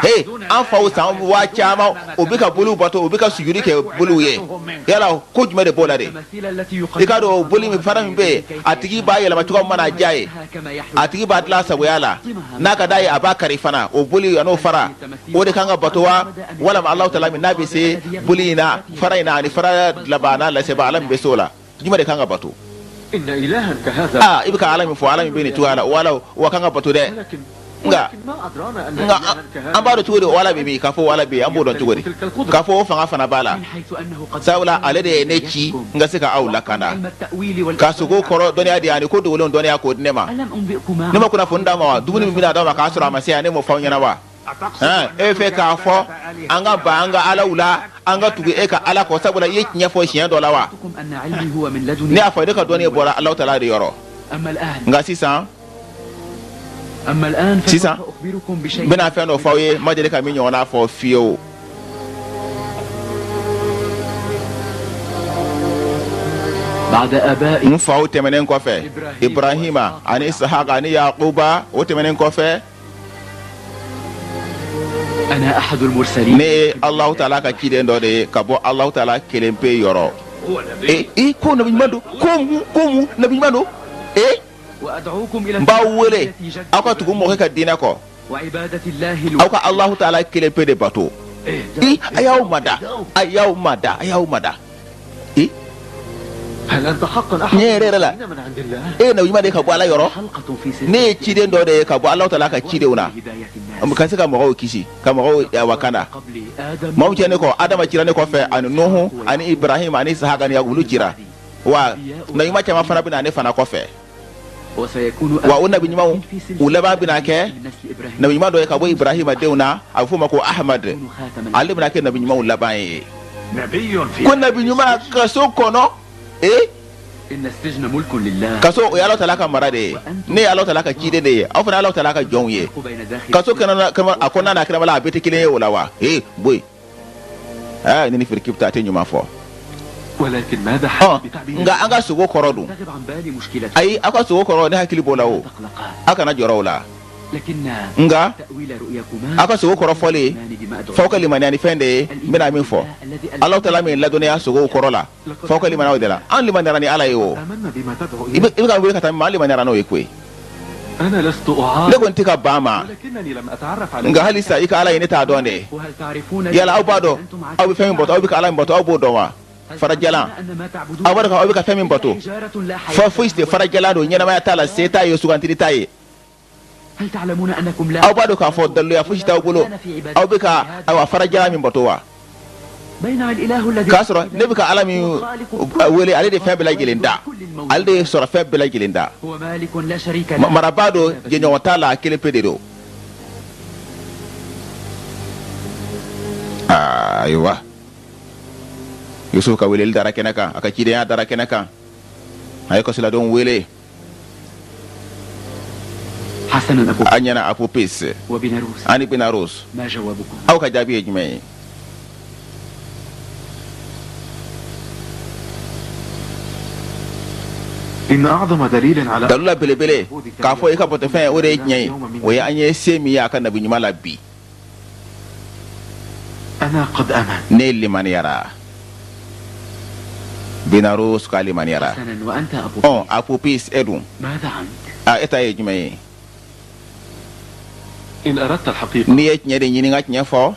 Speaker 3: He, an faw san waa caman, o bɛ ka boliw bato, o bɛ ka sujudi kɛ boliw ye. Yala ko jumɛn de b'o la de? I ka dɔn boli min fara min bɛ yen, a tigi b'a yɛlɛma cogo min mana diya ye, a tigi b'a dilan sagoya la, n'a ka d'a ye a b'a kari fana. O boli an'o fara, o de kan ka bato wa, walama Alahu taala min n'a bɛ se boli in na, fara in na, ani fara dilanbaa n'a lasebaa, Ala min bɛ se o la, jumɛn de kan ka bato? Aa, i bɛ ka Ala min fɔ, Ala min bɛ nin cogoya la, wala wa kan ka bato dɛ. Nka an b'a dɔn cogo di o Ala bɛ min k'a fɔ o Ala bɛ yen? An b'o dɔn cogo di k'a fɔ o fanga fana b'a la? Sabula ale de ye ne ci n ka se ka aw lakanda, ka sogo kɔrɔ dɔnniya di ani ko dogolenw dɔnniya k'o di ne ma. Ne ma kunnafoni d'a ma wa? Dumuni min bɛna d'aw ma k'a sɔrɔ a ma se yan, ne m'o fɔ aw ɲɛna wa? E bɛ fɛ k'a fɔ an ka ban an ka alaw la, an ka tugu e ka Ala kɔ, sabula i ye tiɲɛ fɔ siɲɛ dɔ la wa? Ne y'a fɔ, ne ka dɔnni bɔra Alahu taala de yɔrɔ. Nka sisan, sisan n bɛna fɛn dɔ fɔ aw ye, n ma deli ka min ɲɔgɔnna fɔ fiyewu. N faw tɛmɛnen kɔfɛ, Ibrahima ani Isahaka ani Yakuba, o tɛmɛnen kɔfɛ, ne ye Alahu taala ka ciden dɔ de ye ka bɔ Alahu taala kelen pe yɔrɔ. E e, ko nabi ɲuman don? Ko mun? Ko mun, nabi ɲuman don? E, n b'aw wele aw ka tugu mɔkɛ ka diinɛ kɔ, aw ka Alahu taala kelen pe de bato. I, a y'aw mada, a y'aw mada, a y'aw mada. I, tiɲɛ yɛrɛ yɛrɛ la, e ye nabi ɲuman de ye ka bɔ Ala yɔrɔ? Ne ye ciden dɔ de ye ka bɔ Alahu taala ka cidenw na, ka se ka mɔgɔw kisi, ka mɔgɔw wakanda. Mɔgɔ min cɛ ne kɔ, Adama cira ne kɔfɛ, ani Nuhu ani Ibrahim ani Isahaka ani Yakubu, olu cira wa. Nabi ɲuman caman fana bɛ na ne fana kɔfɛ wa. O nabi ɲumanw, u laban bɛna kɛ nabi ɲuman dɔ ye ka bɔ Ibrahima denw na, a bɛ f'o ma ko Ahmad. Ale bɛna kɛ nabi ɲumanw laban ye. Ko nabi ɲuman kaso kɔnɔ? Ee, kaso, o ye Ala taala ka mara de ye. Ne ye Ala taala ka ciden de ye, aw fana Ala taala ka jɔnw ye. Kaso kɛnɛ a kɔnɔna n'a kɛnɛma la, a bɛɛ tɛ kelen ye o la wa? Ee, boyi, aa, ni firikibita, a tɛ ɲuman fɔ. Nka an ka sogo kɔrɔ dun? Ayi, aw ka sogo kɔrɔ, ne hakili b'o la o, aw kana jɔrɔ o la. Nka aw ka sogo kɔrɔ fɔlen, f'aw ka limaniya ni fɛn de ye n bɛna min fɔ. Ala taala min ladɔnniya sogow kɔrɔ la, f'aw ka limaniya o de la. An limaniyara ni Ala ye o. I bɛ ka wele ka taa min ma, an limaniyara n'o ye koyi. Ne kɔni tɛ ka ban ma, nka halisa i ka Ala ye, ne t'a dɔn de. Yala aw b'a dɔn aw bɛ fɛn min bato, aw bɛ ka Ala min bato, aw b'o dɔn wa? Farajalan, aw b'a dɔn aw bɛ ka fɛn min bato, fa fosi tɛ, farajalan don, ɲɛnamaya t'a la, se t'a ye, sugantili t'a ye. Aw b'a dɔn k'a fɔ daliluya fosi t'aw bolo, aw bɛ ka ayiwa farajalan min bato wa? K'a sɔrɔ ne bɛ ka Ala min wele, ale de fɛn bɛɛ lajɛlen da, ale de ye sɔrɔ fɛn bɛɛ lajɛlen da, marabaa don, jɛɲɔgɔn t'a la, a kelen pe de don. Ayiwa, Yusuf ka weleli dara kɛnɛ kan, a ka cidenya dara kɛnɛ kan, a ye kasoladenw wele. A ɲɛna, Apopis ani Benarus, aw ka jaabi ye jumɛn ye? Dalila belebele k'a fɔ i ka batofɛn o de ye tiɲɛ ye, o ye an ye se min ye a ka nabi ɲuman la bi. Ne limaniyara. Benarus ka limaniyara. Ɔ Apopis, e dun, a e ta ye jumɛn ye? N'i ye tiɲɛ de ɲini, ka tiɲɛ fɔ,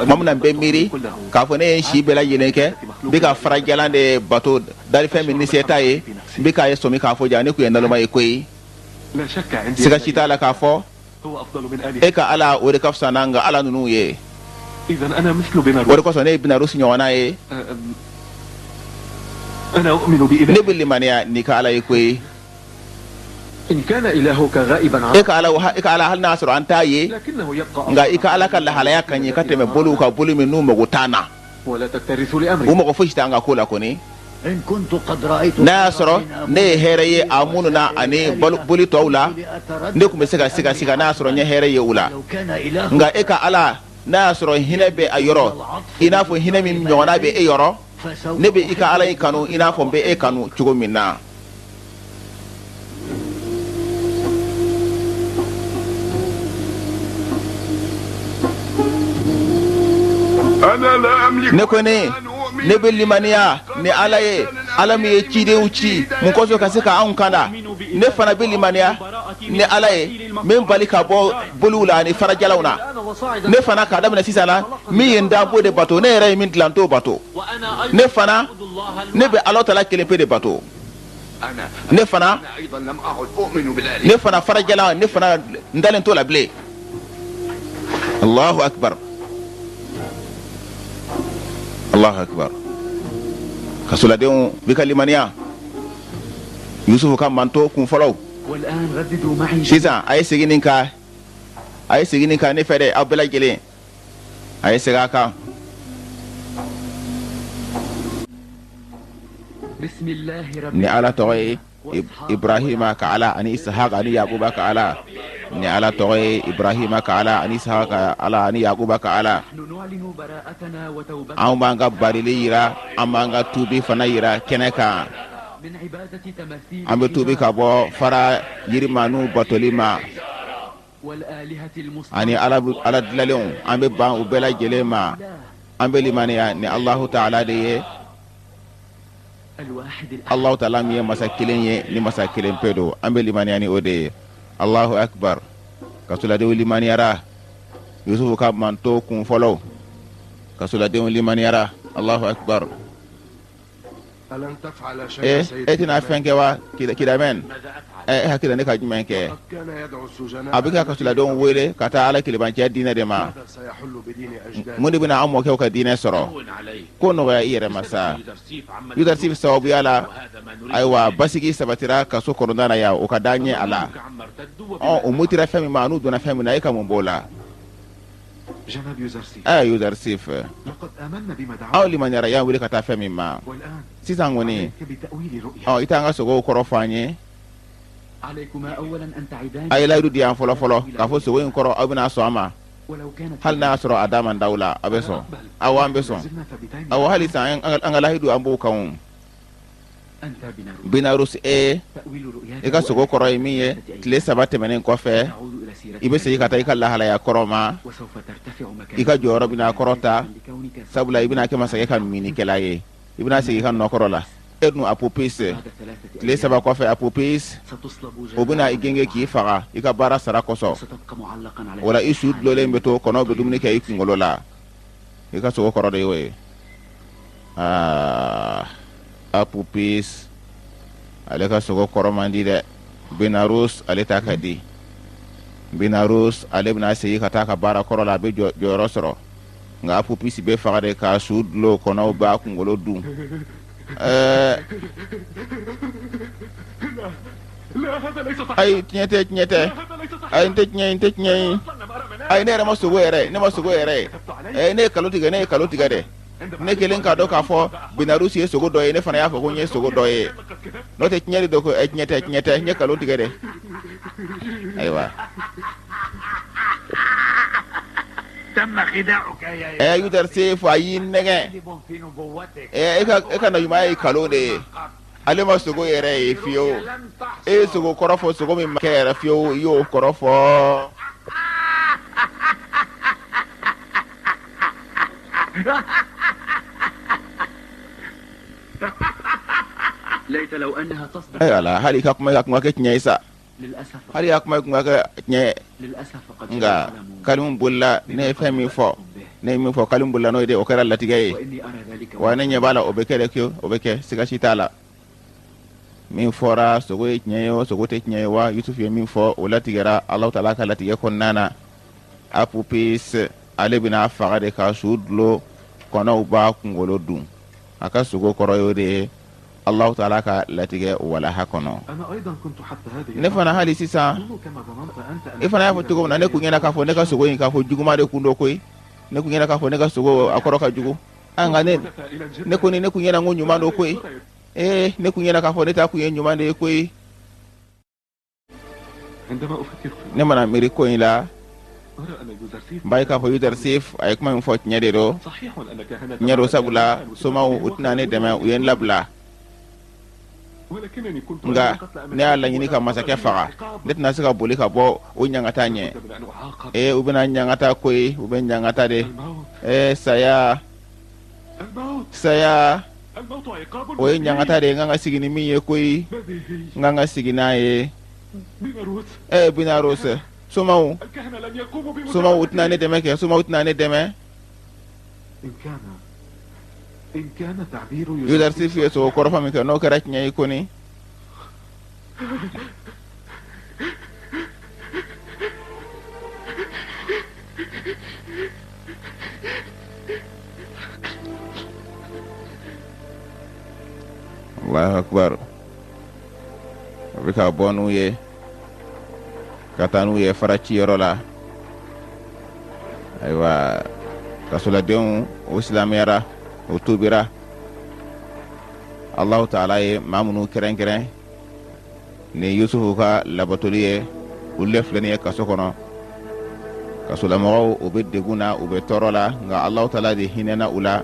Speaker 3: tuma min na n bɛ miiri k'a fɔ ne ye n si bɛɛ lajɛlen kɛ n bɛ ka farajalan de bato, dalifɛn min ni se t'a ye, n bɛ k'a ye sɔmi k'a fɔ ja ne tun ye naloma ye koyi. Siga si t'a la k'a fɔ e ka Ala, o de ka fisa n'an ka ala ninnu ye. O de kosɔn ne ye Benarus ɲɔgɔnna ye, ne bɛ limaniya n'i ka Ala ye koyi. E ka Ala, e ka Ala, hali n'a sɔrɔ an t'a ye, nka i ka Ala ka lahalaya ka ɲi ka tɛmɛ boliw kan, boli min n'u mago t'an na, u mago fosi t'an ka ko la kɔni. N'a y'a sɔrɔ ne ye hɛrɛ ye a minnu na ani boli tɔw la, ne tun bɛ se ka siga siga n'a y'a sɔrɔ n ye hɛrɛ ye u la. Nka e ka Ala, n'a y'a sɔrɔ hinɛ bɛ a yɔrɔ i n'a fɔ hinɛ min ɲɔgɔnna bɛ e yɔrɔ, ne bɛ i ka Ala in kanu i n'a fɔ n bɛ e kanu cogo min na. Ne kɔni, ne bɛ limaniya ni Ala ye, Ala min ye cidenw ci mun kosɔn ka se ka anw kanda. Ne fana bɛ limaniya ni Ala ye min bali ka bɔ boliw la ani farajalaw na. Ne fana, k'a daminɛ sisan na, min ye n dan, b'o de bato. Ne yɛrɛ ye min dilan, n t'o bato. Ne fana, ne bɛ Ala tala kelen pe de bato. Ne fana, ne fana farajala, ne fana n dalen t'o la bilen. Allahu akbar, Allahu akbar! Kasoladenw bɛ ka limaniya Yusufu ka manto kun fɔlɔw. Sisan a ye segin nin kan, a ye segin nin kan ne fɛ dɛ, aw bɛɛ lajɛlen, a ye segin a kan. Ni Ala tɔgɔ ye, Ibrahima ka Ala ani Isahaka ani Yakuba ka Ala. Ni Ala tɔgɔ ye, Ibrahima ka Ala ani Isahaka ka Ala ani Yakuba ka Ala. Anw b'an ka barili yira, an b'an ka tubi fana yira kɛnɛ kan. An bɛ tubi ka bɔ fara yirimaniw batoli ma ani ala ala dilalenw, an bɛ ban u bɛɛ lajɛlen ma. An bɛ limaniya ni Alahu taala de ye, Alahu taala min ye masa kelen ye, ni masa kelen pe don, an bɛ limaniya ni o de ye. Alahu akbar! Kasoladenw limaniyara. Yusufu ka manto kun fɔlɔw, kasoladenw limaniyara. Alahu akbar! E tɛna fɛn kɛ wa, Kidamɛn? E hakili la ne ka jumɛn kɛ? A bɛ ka kasoladenw wele ka taa Ala kelebanciya diinɛ de ma. Mun de bɛna an mɔkɛw ka diinɛ sɔrɔ? Ko nɔgɔya i yɛrɛ ma sa. Yudarisif sababuya la, ayiwa, basigi sabatira kaso kɔnɔna na yan, o ka d'an ye a la. Ɔ, o mutira fɛn min ma, n'u donna fɛn min na, e ka mun b'o la? Ɛ Yudarisif, aw limaniyara y'an wele ka taa fɛn min ma sisan kɔni, ɔ i t'an ka sogow kɔrɔ fɔ an ye. A ye layidu di yan fɔlɔ fɔlɔ k'a fɔ sogo in kɔrɔ, aw bɛna sɔn a ma, hali n'a y'a sɔrɔ a da man d'aw la, aw bɛ sɔn. Awɔ, an bɛ sɔn. Awɔ, hali sisan an ka layidu, an b'o kan. Benarus, e i ka sogo kɔrɔ ye min ye, tile 3 tɛmɛnen kɔfɛ, i bɛ segin ka taa i ka lahalaya kɔrɔ ma, i ka jɔyɔrɔ bɛna kɔrɔta, sabula i bɛna kɛ masakɛ ka minnikɛla ye, i bɛna segin i ka nɔ kɔrɔ la. E dun Apopis, tile 3 kɔfɛ, Apopis, o bɛna i genge k'i faga i ka baara sara kosɔn. O la i su dulolen bɛ to, kɔnɔw bɛ dumuni kɛ i kunkolo la. I ka sogo kɔrɔ de y'o ye. Aa, Apopis ale ka sogo kɔrɔ man di dɛ. Benarous ale ta ka di. Benarous ale bɛna segin ka taa ka baara kɔrɔ la, a bɛ jɔyɔrɔ sɔrɔ, nka Apopis bɛ faga de k'a su dulon, kɔnɔw b'a kunkolo dun. Ɛɛ, ayi, tiɲɛ tɛ, tiɲɛ tɛ, ayi, n tɛ tiɲɛ ye, n tɛ tiɲɛ ye, ayi, ne yɛrɛ ma sogo yɛrɛ, ne ma sogo yɛrɛ ye. Ɛɛ, ne ye nkalon tigɛ, ne ye nkalon tigɛ dɛ. Ne kelen k'a dɔn k'a fɔ Benarous ye sogo dɔ ye, ne fana y'a fɔ ko n ye sogo dɔ ye, n'o tɛ tiɲɛ de don ko tiɲɛ tɛ, tiɲɛ tɛ, n ye nkalon tigɛ dɛ. Ayiwa, ɛ, Yudarsef a y'i nɛgɛn. Ɛ, e ka naɲumanya ye nkalon de ye. Ale ma sogo yɛrɛ ye fiyewu. E ye sogo kɔrɔ fɔ, sogo min ma kɛ yɛrɛ fiyewu, i y'o kɔrɔ fɔ. Ala, hali ka kuma, ka kuma kɛ tiɲɛ ye sa, hali y'a kuma kun ka kɛ tiɲɛ ye. Nka kalimu bolila. Ne ye fɛn min fɔ, ne ye min fɔ, kalimu bolila n'o ye de, o kɛra latigɛ ye wa. Ne ɲɛ b'a la, o bɛ kɛ de, o bɛ kɛ, siga si t'a la. Min fɔra, sogo ye tiɲɛ ye o, sogo tɛ tiɲɛ ye wa, Yusuf ye min fɔ, o latigɛra Alahu taala ka latigɛ kɔnɔna na. Apopis ale bɛna faga de ka su dulon, kɔnɔw b'a kunkolo dun. A ka sogo kɔrɔ y'o de ye Alahu taala ka latigɛ walaha kɔnɔ. Ne fana, hali sisan, e fana y'a fɔ cogo min na, ne kun ɲɛna k'a fɔ ne ka sogo in, k'a fɔ juguma de kun don koyi. Ne kun ɲɛna k'a fɔ ne ka sogo a kɔrɔ ka jugu. An nka ne kɔni, ne kun ɲɛna ko ɲuman don koyi. Ee, ne kun ɲɛna k'a fɔ ne ta kun ye ɲuman de ye koyi. Ne mana miiri ko in la, n b'a ye k'a fɔ Yudarsef a ye kuma min fɔ, tiɲɛ de don, tiɲɛ don, sabula somaw u tɛna ne dɛmɛ, u ye n labila. Nka ne y'a laɲini ka masakɛ faga, ne tɛna se ka boli ka bɔ o ɲangata ɲɛ. Ee, u bɛna ɲangata koyi, u bɛ ɲangata de. Ee, saya, saya, o ye ɲangata de ye, n kan ka sigi ni min ye koyi, n kan ka sigi n'a ye. Ee, Binaros, somaw, somaw u tɛna ne dɛmɛ kɛ, somaw tɛna ne dɛmɛ. Yudarsif ye sogo kɔrɔfɔ min kɛ, n'o kɛra tiɲɛ ye kɔni. Allahu akbar, a bɛ ka bɔ n'u ye ka taa n'u ye faraci yɔrɔ la. Ayiwa, kasoladenw o silamɛyara, o tubira. Allahu taala ye maa minnu kɛrɛnkɛrɛn ni Yusufu ka labatoli ye, olu de filɛ nin ye kaso kɔnɔ. Kasolamɔgɔw, u bɛ degun na, u bɛ tɔɔrɔ la, nka Allahu taala de hinɛna u la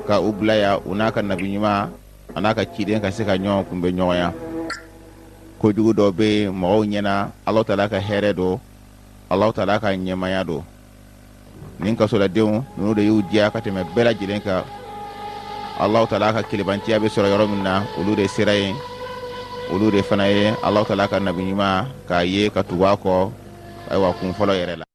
Speaker 3: ka u bila yan, u n'a ka nabi ɲuman a n'a ka ciden ka se ka ɲɔgɔn kunbɛ ɲɔgɔnya. Kojugu dɔ bɛ yen mɔgɔw ɲɛna, Allahu taala ka hɛrɛ don, Allahu taala ka ɲɛmaya don. Nin kasoladenw ninnu de y'u diya ka tɛmɛ bɛɛ lajɛlen kan. Allahu taala ka kelebanciya bɛ sɔrɔ yɔrɔ min na, olu de sera yen. Olu de fana ye Allahu taala ka nabi ɲuman k'a ye ka tugu a kɔ, ayiwa, kun fɔlɔ yɛrɛ la.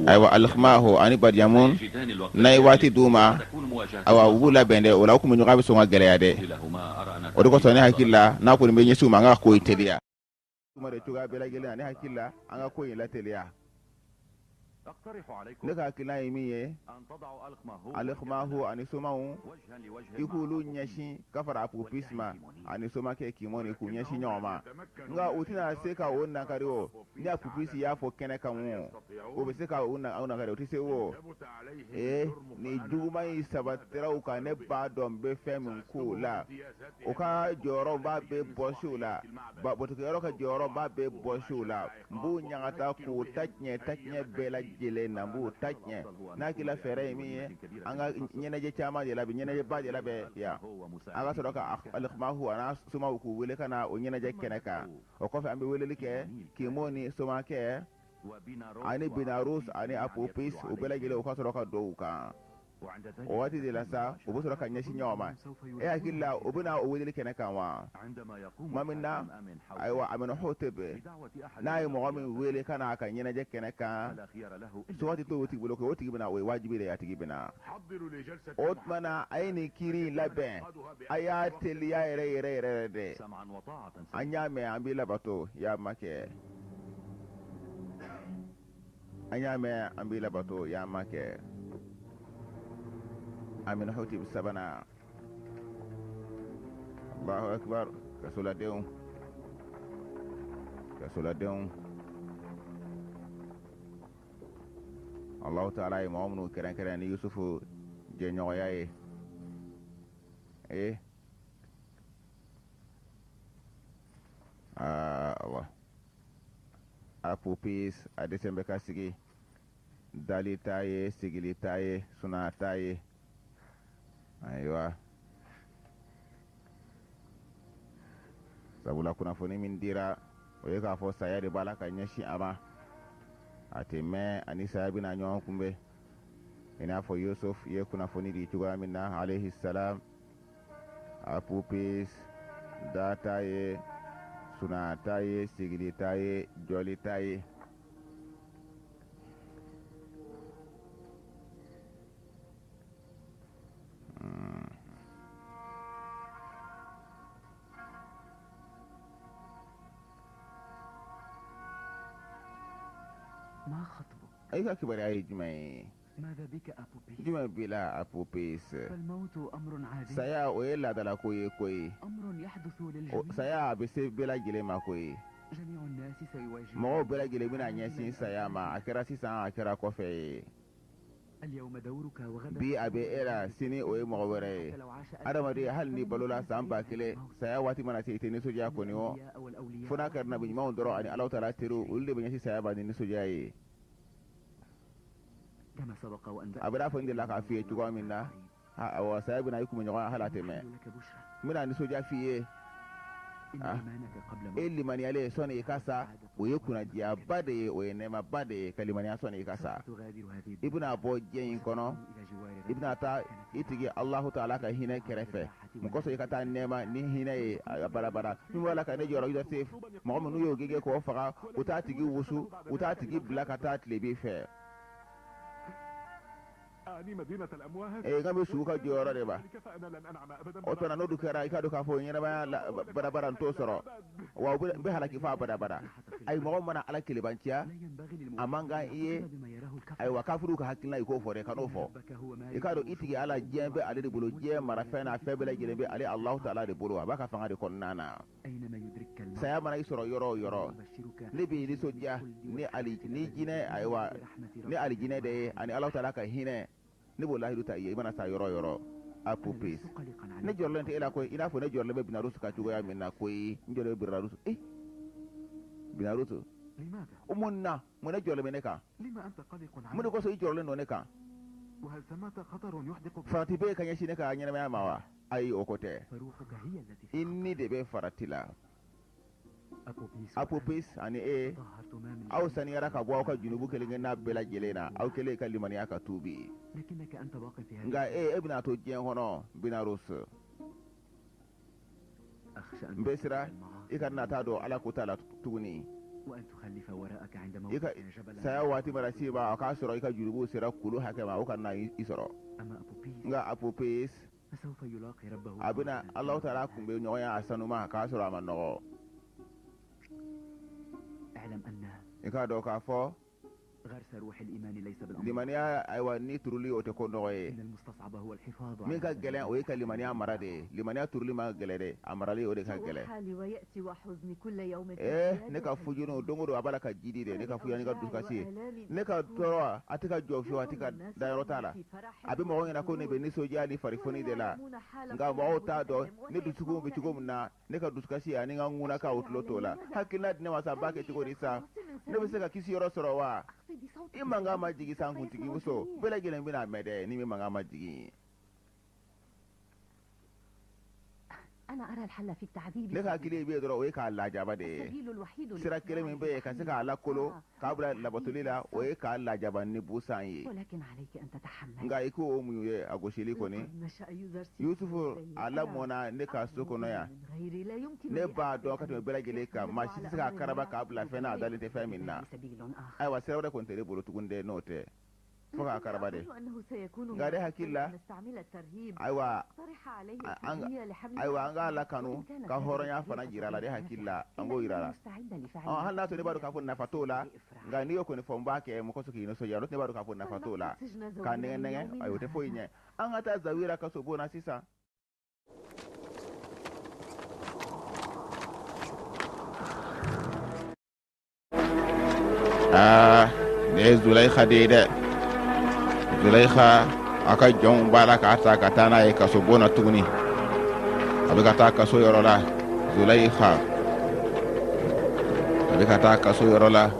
Speaker 3: Ayiwa, Alikimahu ani Badiyamu, n'a ye waati d'u ma, ayiwa, u b'u labɛn dɛ. O la, u kun bɛ ɲɔgɔn bɛ sɔn ka gɛlɛya dɛ. O de kosɔn ne hakili la, n'a kɔni bɛ ɲɛsin u ma, an ka ko in teliya cogoya bɛɛ lajɛlen na. Ne hakili la, an ka ko in lateliya. Ne ka hakilina ye min ye, Alikimahu ani somaw, i k'olu ɲɛsin ka fara Apopis ma ani somakɛ Kimɔni, k'u ɲɛsin ɲɔgɔn ma. Nka u tɛna se ka o nakari o. Ni Apopis y'a fɔ kɛnɛ kan o, o bɛ se ka o nakari? O tɛ se o. Ee, ni juguman in sabatira u kan, ne b'a dɔn n bɛ fɛn min k'o la. O ka jɔyɔrɔ b'a bɛɛ bɔsi o la, batukɛyɔrɔ ka jɔyɔrɔ b'a bɛɛ bɔsi o la. N b'o ɲangata k'o ta tiɲɛ, ta tiɲɛ bɛɛ lajɛlen na, n b'o ta tiɲɛ. N'a hakilila fɛɛrɛ ye min ye, an ka ɲɛnajɛ caman de labɛn, ɲɛnajɛba de labɛn yan. An ka sɔrɔ ka Alikimahu an'a somaw k'u wele ka na o ɲɛnajɛ kɛnɛ kan. O kɔfɛ, an bɛ weleli kɛ Kimo ni somakɛ ani Binarus ani Apopis, u bɛɛ lajɛlen u ka sɔrɔ ka don u kan. O waati de la sa, u bɛ sɔrɔ ka ɲɛsin ɲɔgɔn ma. E hakili la, u bɛna o weleli kɛnɛ kan wa? Tuma min na, ayiwa, Amenhotep n'a ye mɔgɔ min wele ka na a ka ɲɛnajɛ kɛnɛ kan, sugandi t'o tigi bolo, o tigi bɛna, o ye wajibi de ye, a tigi bɛna. O tuma na, a ye nin kiiri in labɛn, a y'a teliya yɛrɛ yɛrɛ yɛrɛ yɛrɛ dɛ. An y'a mɛn, an b'i labato, ya makɛ. An y'a mɛn, an b'i labato, ya makɛ. Amenhotep sabanan. Allahu akbar. Kasoladenw, kasoladenw, Allahu taala ye mɔgɔ minnu kɛrɛnkɛrɛn ni Yusufu jɛɲɔgɔnya ye, ee aa Allah. Apopis a dɛsɛ bɛ ka sigi, dali t'a ye, sigili t'a ye, suna t'a ye. Ayiwa, sabula kunnafoni min dira, o ye k'a fɔ saya de b'a la ka ɲɛsin a ma. A tɛ mɛn, ani saya bɛna ɲɔgɔn kunbɛn, i n'a fɔ Yusuf ye kunnafoni di cogoya min na, alayhi salam. Apopis da t'a ye, suna t'a ye, sigili t'a ye, jɔli t'a ye. I ka kibaruya ye jumɛn ye? Jumɛn b'i la, Apopis? Saya, o ye laadalako ye koyi. Saya, a bɛ se bɛɛ lajɛlen ma koyi. Mɔgɔw bɛɛ lajɛlen bɛna ɲɛsin saya ma, a kɛra sisan, a kɛra kɔfɛ ye. Bi a bɛ e la, sini o ye mɔgɔ wɛrɛ ye. Adamaden, hali ni balola san 1000, saya waati mana se, i tɛ nisɔndiya kɔni. O fo n'a kɛra nabi ɲumanw dɔrɔn ani Alahu taala teriw, olu de bɛ ɲɛsin saya ma ni nisɔndiya ye. A bɛ n'a fɔ n delila k'a f'i ye cogoya min na, awa, saya bɛna i kunbɛ ɲɔgɔn hali a tɛ mɛn. N bɛna nisɔndiya f'i ye. E limaniyalen sɔnni i ka sa, o ye kunnadiyaba de ye, o ye nɛɛmaba de ye, ka limaniya sɔnni i ka sa. I bɛna bɔ diɲɛ in kɔnɔ, i bɛna taa i tigi Alahu taala ka hinɛ kɛrɛfɛ. Mun kosɔn i ka taa nɛɛma ni hinɛ ye a barabara min b'a la ka ne jɔrɔ, Yusuf, mɔgɔ minnu y'o gɛgɛ k'o faga, u t'a tigi wusu, u t'a tigi bila ka taa tilebin fɛ. Ee, n bɛ suw ka jɔyɔrɔ de ma. O tuma n'o dun kɛra, i ka dɔn k'a fɔ ɲɛnamaya barabara n t'o sɔrɔ wa, u bɛ halaki fɔ abadabada. Ayi, mɔgɔ mana Ala kelebanciya, a man kan i ye. Ayiwa, kafiriw ka hakilina, i k'o fɔ dɛ, kan'o fɔ. I k'a dɔn i tigi Ala, diɲɛ bɛ ale de bolo, diɲɛ marafɛn n'a fɛn bɛɛ lajɛlen bɛ ale Alahu taala de bolo, a b'a ka fanga de kɔnɔna na. Saya mana i sɔrɔ yɔrɔ o yɔrɔ, ne b'i nisɔndiya ni ali ni jinɛ, ayiwa, ni alijinɛ de ye ani Alahu taala ka hinɛ. Ne b'o lahidu ta i ye, i mana sa yɔrɔ o yɔrɔ. Apopis, ne jɔrɔlen tɛ e la koyi, i n'a fɔ ne jɔrɔlen bɛ Binarusu kan cogoya min na koyi. N jɔrɔlen bɛ Binarusu. Eh, Binarusu, o mun na? Mun ne jɔrɔlen bɛ ne kan? Mun de kosɔn i jɔrɔlen don ne kan? Farati bɛ ka ɲɛsin ne ka ɲɛnamaya ma wa? Ayi, o ko tɛ. I ni de bɛ farati la. Apopis ani e, aw saniyara ka bɔ aw ka junubu kelen kelenna bɛɛ lajɛlen na, aw kɛlen ka limaniya ka tuubi. Nka e bɛna to diɲɛ kɔnɔ, Binarus. N bɛ siran i ka na taa don Ala ko ta la tuguni, i ka saya waati mana se ma, a k'a sɔrɔ i ka jurubu sera kulu hakɛ ma, o ka na i sɔrɔ. Nka Apopis, a bɛna Alahu taala kunbɛ ɲɔgɔnya a sanuma k'a sɔrɔ a ma nɔgɔ. I k'a dɔn k'a fɔ limaniya, ayiwa, ni turuli, o tɛ ko nɔgɔ ye. Min ka gɛlɛn, o ye ka limaniya mara de ye. Limaniya turuli ma gɛlɛn dɛ, a marali, o de ka gɛlɛn. Ee, ne ka fujunu, don o don a b'a la ka jidi de. Ne ka fuya, ne ka dusukasi ye, ne ka tɔɔrɔ, a tɛ ka jɔ fiyewu, a tɛ ka dayɔrɔ t'a la. A bɛ mɔgɔw ɲɛna ko ne bɛ nisɔndiya ni farifoni de la, nka mɔgɔw t'a dɔn ne dusukun bɛ cogo min na. Ne ka dusukasi ani n ka ŋunaka, o tulo t'o la. Hakilina di ne ma sa, n b'a kɛ cogo di sa? Ne bɛ se ka kisi yɔrɔ sɔrɔ wa? I mankan ma jigin sa, kuntigi muso. Bɛɛ lajɛlen bɛna mɛn dɛ ni min mankan ma jigin. Ne ka hakili bɛ dɔrɔn o ye k'a lajaba de ye. Sira kelen min bɛ yen ka se k'a lakolo k'a bila labatoli la, o ye k'a lajaba ni busan ye. Nka i k'o muɲu ye a gosili kɔni. Yusufu a lamɔna ne ka so kɔnɔ yan. Ne b'a dɔn ka tɛmɛ bɛɛ lajɛlen kan, maa si tɛ se k'a karaba k'a bila fɛn na a dalen tɛ fɛn min na. Ayiwa, sira wɛrɛ kɔni tɛ ne bolo tuguni dɛ, n'o tɛ fo k'a karaba de. Nka ne hakili la, ayiwa, an k'a lakanu ka hɔrɔnya fana jira a la. Ne hakili la, an k'o jira a la. Hali n'a sɔrɔ ne b'a dɔn k'a fɔ nafa t'o la, nka n'i y'o kɔni fɔ n b'a kɛ mɔgɔ sɔn k'i nisɔndiya. N'o tɛ ne b'a dɔn k'a fɔ nafa t'o la, k'a nɛgɛ nɛgɛ, ayi, o tɛ foyi ɲɛ. An ka taa Zawira kasobon na sisan. Aa, nin ye Zulayiha de ye dɛ. Zulayiha a ka jɔnw b'a la k'a ta ka taa n'a ye kasobon na tuguni. A bɛ ka taa kaso yɔrɔ la. Zulayiha a bɛ ka taa kaso yɔrɔ la.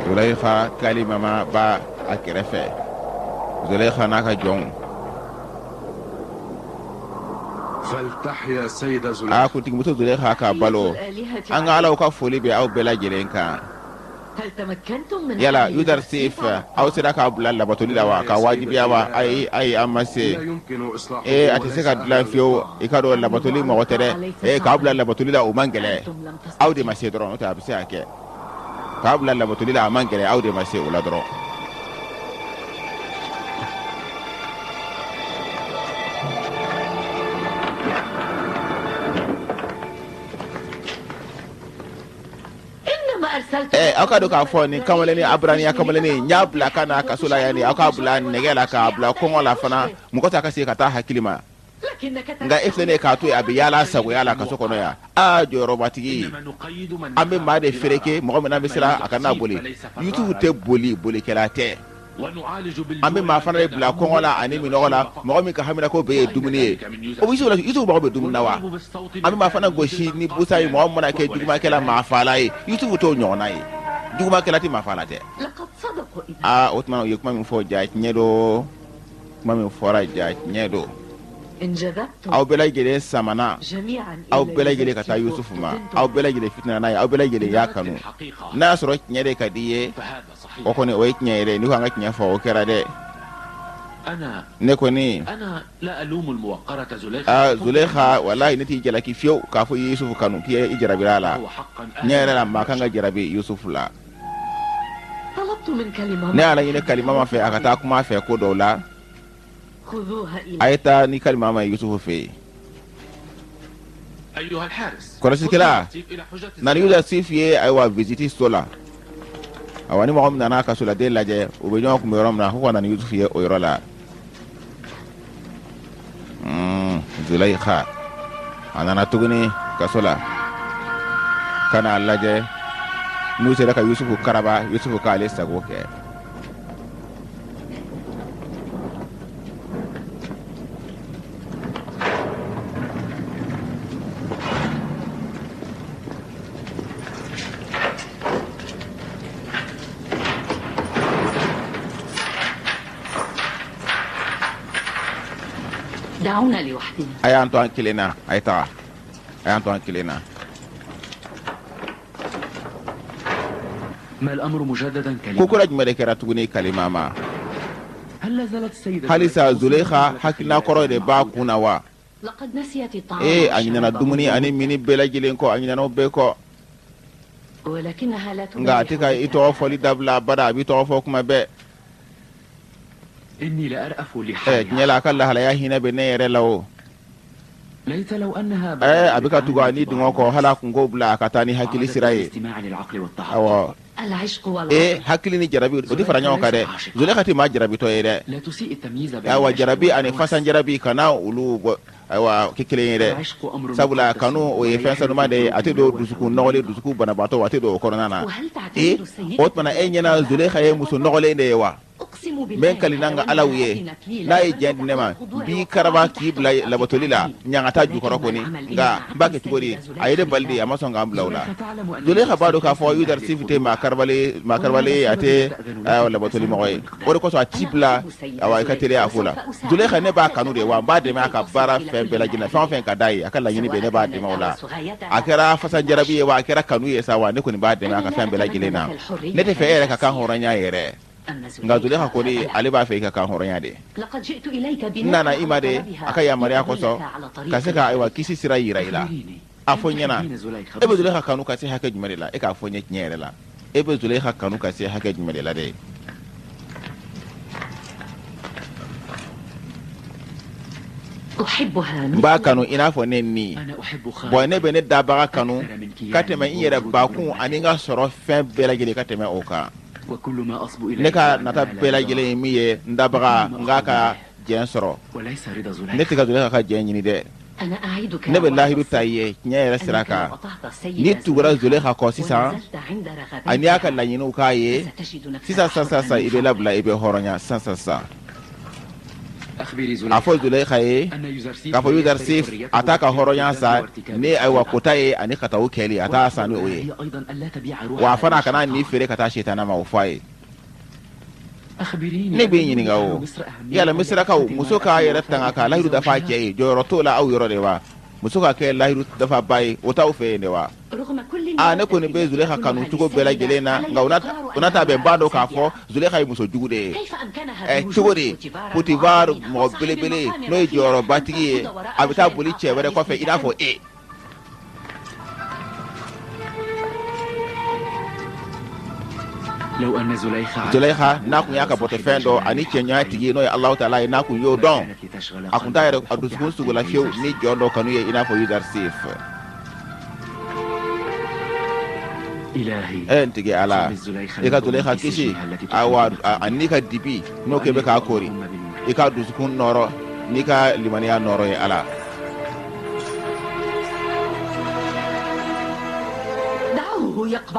Speaker 3: Zulayiha kalimama b'a a kɛrɛfɛ. Zulayiha n'a ka jɔnw. A kuntigimuso Zulayiha ka balo. An ka alaw ka foli bɛ aw bɛɛ lajɛlen kan. Yala Yudarisif, aw sera k'a bila labatoli la wa, ka wajibiya wa? Ayi, ayi, an ma se. Ee, a tɛ se ka dilan fiyewu. I ka dɔn labatoli mɔgɔ tɛ dɛ. Ee, k'a bila labatoli la, o man gɛlɛn. Aw de ma se dɔrɔn, n'o tɛ a bɛ se ka kɛ. K'a bila labatoli la, a man gɛlɛn, aw de ma se o la dɔrɔn. Aw ka dɔn k'a fɔ nin kamalennin, aburaniya kamalennin, n y'a bila ka na kaso la yan. Aw k'a bila nɛgɛ la, k'a bila kɔngɔ la fana, mɔgɔ ta ka se ka taa hakili ma. Nka e filɛ ne k'a to yen, a bɛ yaala sagoya la kaso kɔnɔ yan. Aa, jɔyɔrɔbatigi, an bɛ maa de fereke, mɔgɔ min an bɛ siran a kana boli. Yusufu tɛ boli, bolikɛla tɛ. An bɛ maa fana de bila kɔngɔ la ani minɔgɔ la, mɔgɔ min ka haminako bɛɛ ye dumuni ye. O bɛ Yusufu mago bɛ dumuni na wa? An bɛ maa fana gosi ni busan ye, mɔgɔ min mana kɛ jugumankɛla, maa faala ye. Yusufu t'o ɲɔgɔnna ye. Jugumankɛla tɛ, maa faala tɛ. Aa, o tuma u ye kuma min fɔ, ja tiɲɛ don. Kuma min fɔra, ja tiɲɛ don. Aw bɛɛ lajɛlen samana, aw bɛɛ lajɛlen ka taa Yusufu ma. Aw bɛɛ lajɛlen fitinana n'a ye, aw bɛɛ lajɛlen y'a kanu. N'a y'a sɔrɔ tiɲɛ de ka di i ye, o kɔni o ye tiɲɛ yɛrɛ. N'i ko an ka tiɲɛ fɔ, o kɛra dɛ. Ne kɔni, aa, Zuleyika, walayi ne t'i jalaki fiyewu k'a fɔ i ye Yusufu kanu, k'i i jarabira a la. Tiɲɛ yɛrɛ la, maa kan ka jarabi Yusufu la. Ne y'a laɲini Kalimama fɛ a ka taa kuma a fɛ ko dɔw la. A ye taa ni Kalimama ye Yusufu fɛ yen. Kɔlɔsikɛla, na ni Yusuf ye. Ayiwa, visite so la. Ayiwa, ni mɔgɔ min nana kasoladen lajɛ, u bɛ ɲɔgɔn kunbɛn yɔrɔ min na, ko ka na ni Yusufu ye o yɔrɔ la. Zulayika a nana tuguni kaso la ka n'a lajɛ n'u sera ka Yusufu karaba, Yusufu k'ale sago kɛ. A y'an to an kelen na, a ye taga, a y'an to an kelen na. Ko kura jumɛn de kɛra tuguni, Kalimama? Halisa Zuleyika hakilina kɔrɔ de b'a kun na wa? Ee, a ɲinana dumuni ani mini bɛɛ lajɛlen kɔ, a ɲinana o bɛɛ kɔ. Nka a tɛ ka i tɔgɔ fɔli dabila abada, a b'i tɔgɔ fɔ kuma bɛɛ. Ɛ, tiɲɛ la, a ka lahalaya hinɛ bɛ ne yɛrɛ la o. Ɛ, a bɛ ka tugu a ni dungɔ kɔ, hali a kunko bila a ka taa ni hakili sira ye. Awɔ. Ee, hakili ni jarabi, o tɛ fara ɲɔgɔn kan dɛ. Zuleyika tɛ maa jarabitɔ ye dɛ. Ayiwa, jarabi ani fasan jarabi, kana olu bɔ, ayiwa, kɛ kelen ye dɛ. Sabula kanu, o ye fɛn sanuman de ye, a tɛ don dusukun nɔgɔlen, dusukun banabaatɔ, a tɛ don o kɔnɔna na. Ee, o tuma e ɲɛna, Zuleyika ye muso nɔgɔlen de ye wa? N bɛ n kali n'an ka alaw ye, n'a ye jɛn di ne ma, n b'i karaba k'i bila labatoli la ɲangata jukɔrɔ kɔni. Nka n b'a kɛ cogo di? A ye ne bali de, a ma sɔn k'an bila o la. Zuleyika b'a dɔn k'a fɔ Yudarisif tɛ maa karabalen ye, a tɛ labatoli mɔgɔ ye. O de kosɔn a t'i bila, awa, i ka teliya a ko la. Zuleyika, ne b'a kanu de, wa n b'a dɛmɛ a ka baara fɛn bɛɛ lajɛlen na. Fɛn o fɛn ka d'a ye, a ka laɲini bɛɛ, ne b'a dɛmɛ o la. A kɛra fasajarabi ye wa, a kɛra kanu ye sa wa, ne kɔni b'a dɛmɛ a ka fɛn bɛɛ lajɛlen na. Ne tɛ fɛ e yɛrɛ ka kan hɔrɔnya yɛrɛ, nka Zuleyika kɔni, ale b'a fɛ i ka kan hɔrɔnya de. N nana i ma de a ka yamaruya kosɔn, ka se ka, ayiwa, kisi sira yira i la. A fɔ n ɲɛna, e bɛ Zuleyika kanu ka se hakɛ jumɛn de la? E k'a fɔ n ye tiɲɛ yɛrɛ la, e bɛ Zuleyika kanu ka se hakɛ jumɛn de la dɛ? N b'a kanu i n'a fɔ ne ni. Bɔn, ne bɛ ne dabaga kanu ka tɛmɛ n yɛrɛ bakun ani n ka sɔrɔ fɛn bɛɛ lajɛlen, ka tɛmɛ o kan. Ne ka nata bɛɛ lajɛlen ye min ye, n dabaga, n k'a ka jɛn sɔrɔ. Ne tɛ ka Zuleyika ka jɛn ɲini dɛ. Ne bɛ lahidu ta i ye tiɲɛ yɛrɛ sira kan, n'i tugura Zuleyika kɔ sisan ani y'a ka laɲiniw k'a ye sisan sisan sisan, i bɛ labila, i bɛ hɔrɔnya sisan sisan sisan. A fɔ Zuleyika ye k'a fɔ Yudarisif a t'a ka hɔrɔnya san ni, ayiwa, kota ye ani kataw kɛli, a t'a san ni o ye. Wa a fana, a kana ni feere ka taa setana ma, o fɔ a ye. Ne b'i ɲininka o, yala Misirakaw, muso k'a yɛrɛ tanga ka lahidu dafa a cɛ ye, jɔyɔrɔ t'o la aw yɔrɔ de wa? Muso ka kɛ lahidu dafaba ye, o t'aw fɛ yen de wa? Aa, ne kɔni bɛ Zuleyika kanu cogo bɛɛ lajɛlen na, nka o n'a ta bɛɛ, n b'a dɔn k'a fɔ Zuleyika ye muso jugu de ye. Ɛ, cogo di Potifar, mɔgɔ belebele, n'o ye jɔyɔrɔbatigi ye, a bɛ taa boli cɛ wɛrɛ kɔfɛ i n'a fɔ e? Zuleyika n'a kun y'a ka batofɛn dɔn ani cɛɲɔgɔnya tigi, n'o ye Alahu taala ye, n'a kun y'o dɔn, a kun t'a yɛrɛ a dusukun sugola fiyewu ni jɔn dɔ kanu ye i n'a fɔ Yudarisif. E n tigi Ala, i ka Zuleyika kisi, awa, ani ka dibi n'o kɛ bɛ k'a kori, i ka dusukun nɔrɔ n'i ka limaniya nɔrɔ ye, Ala.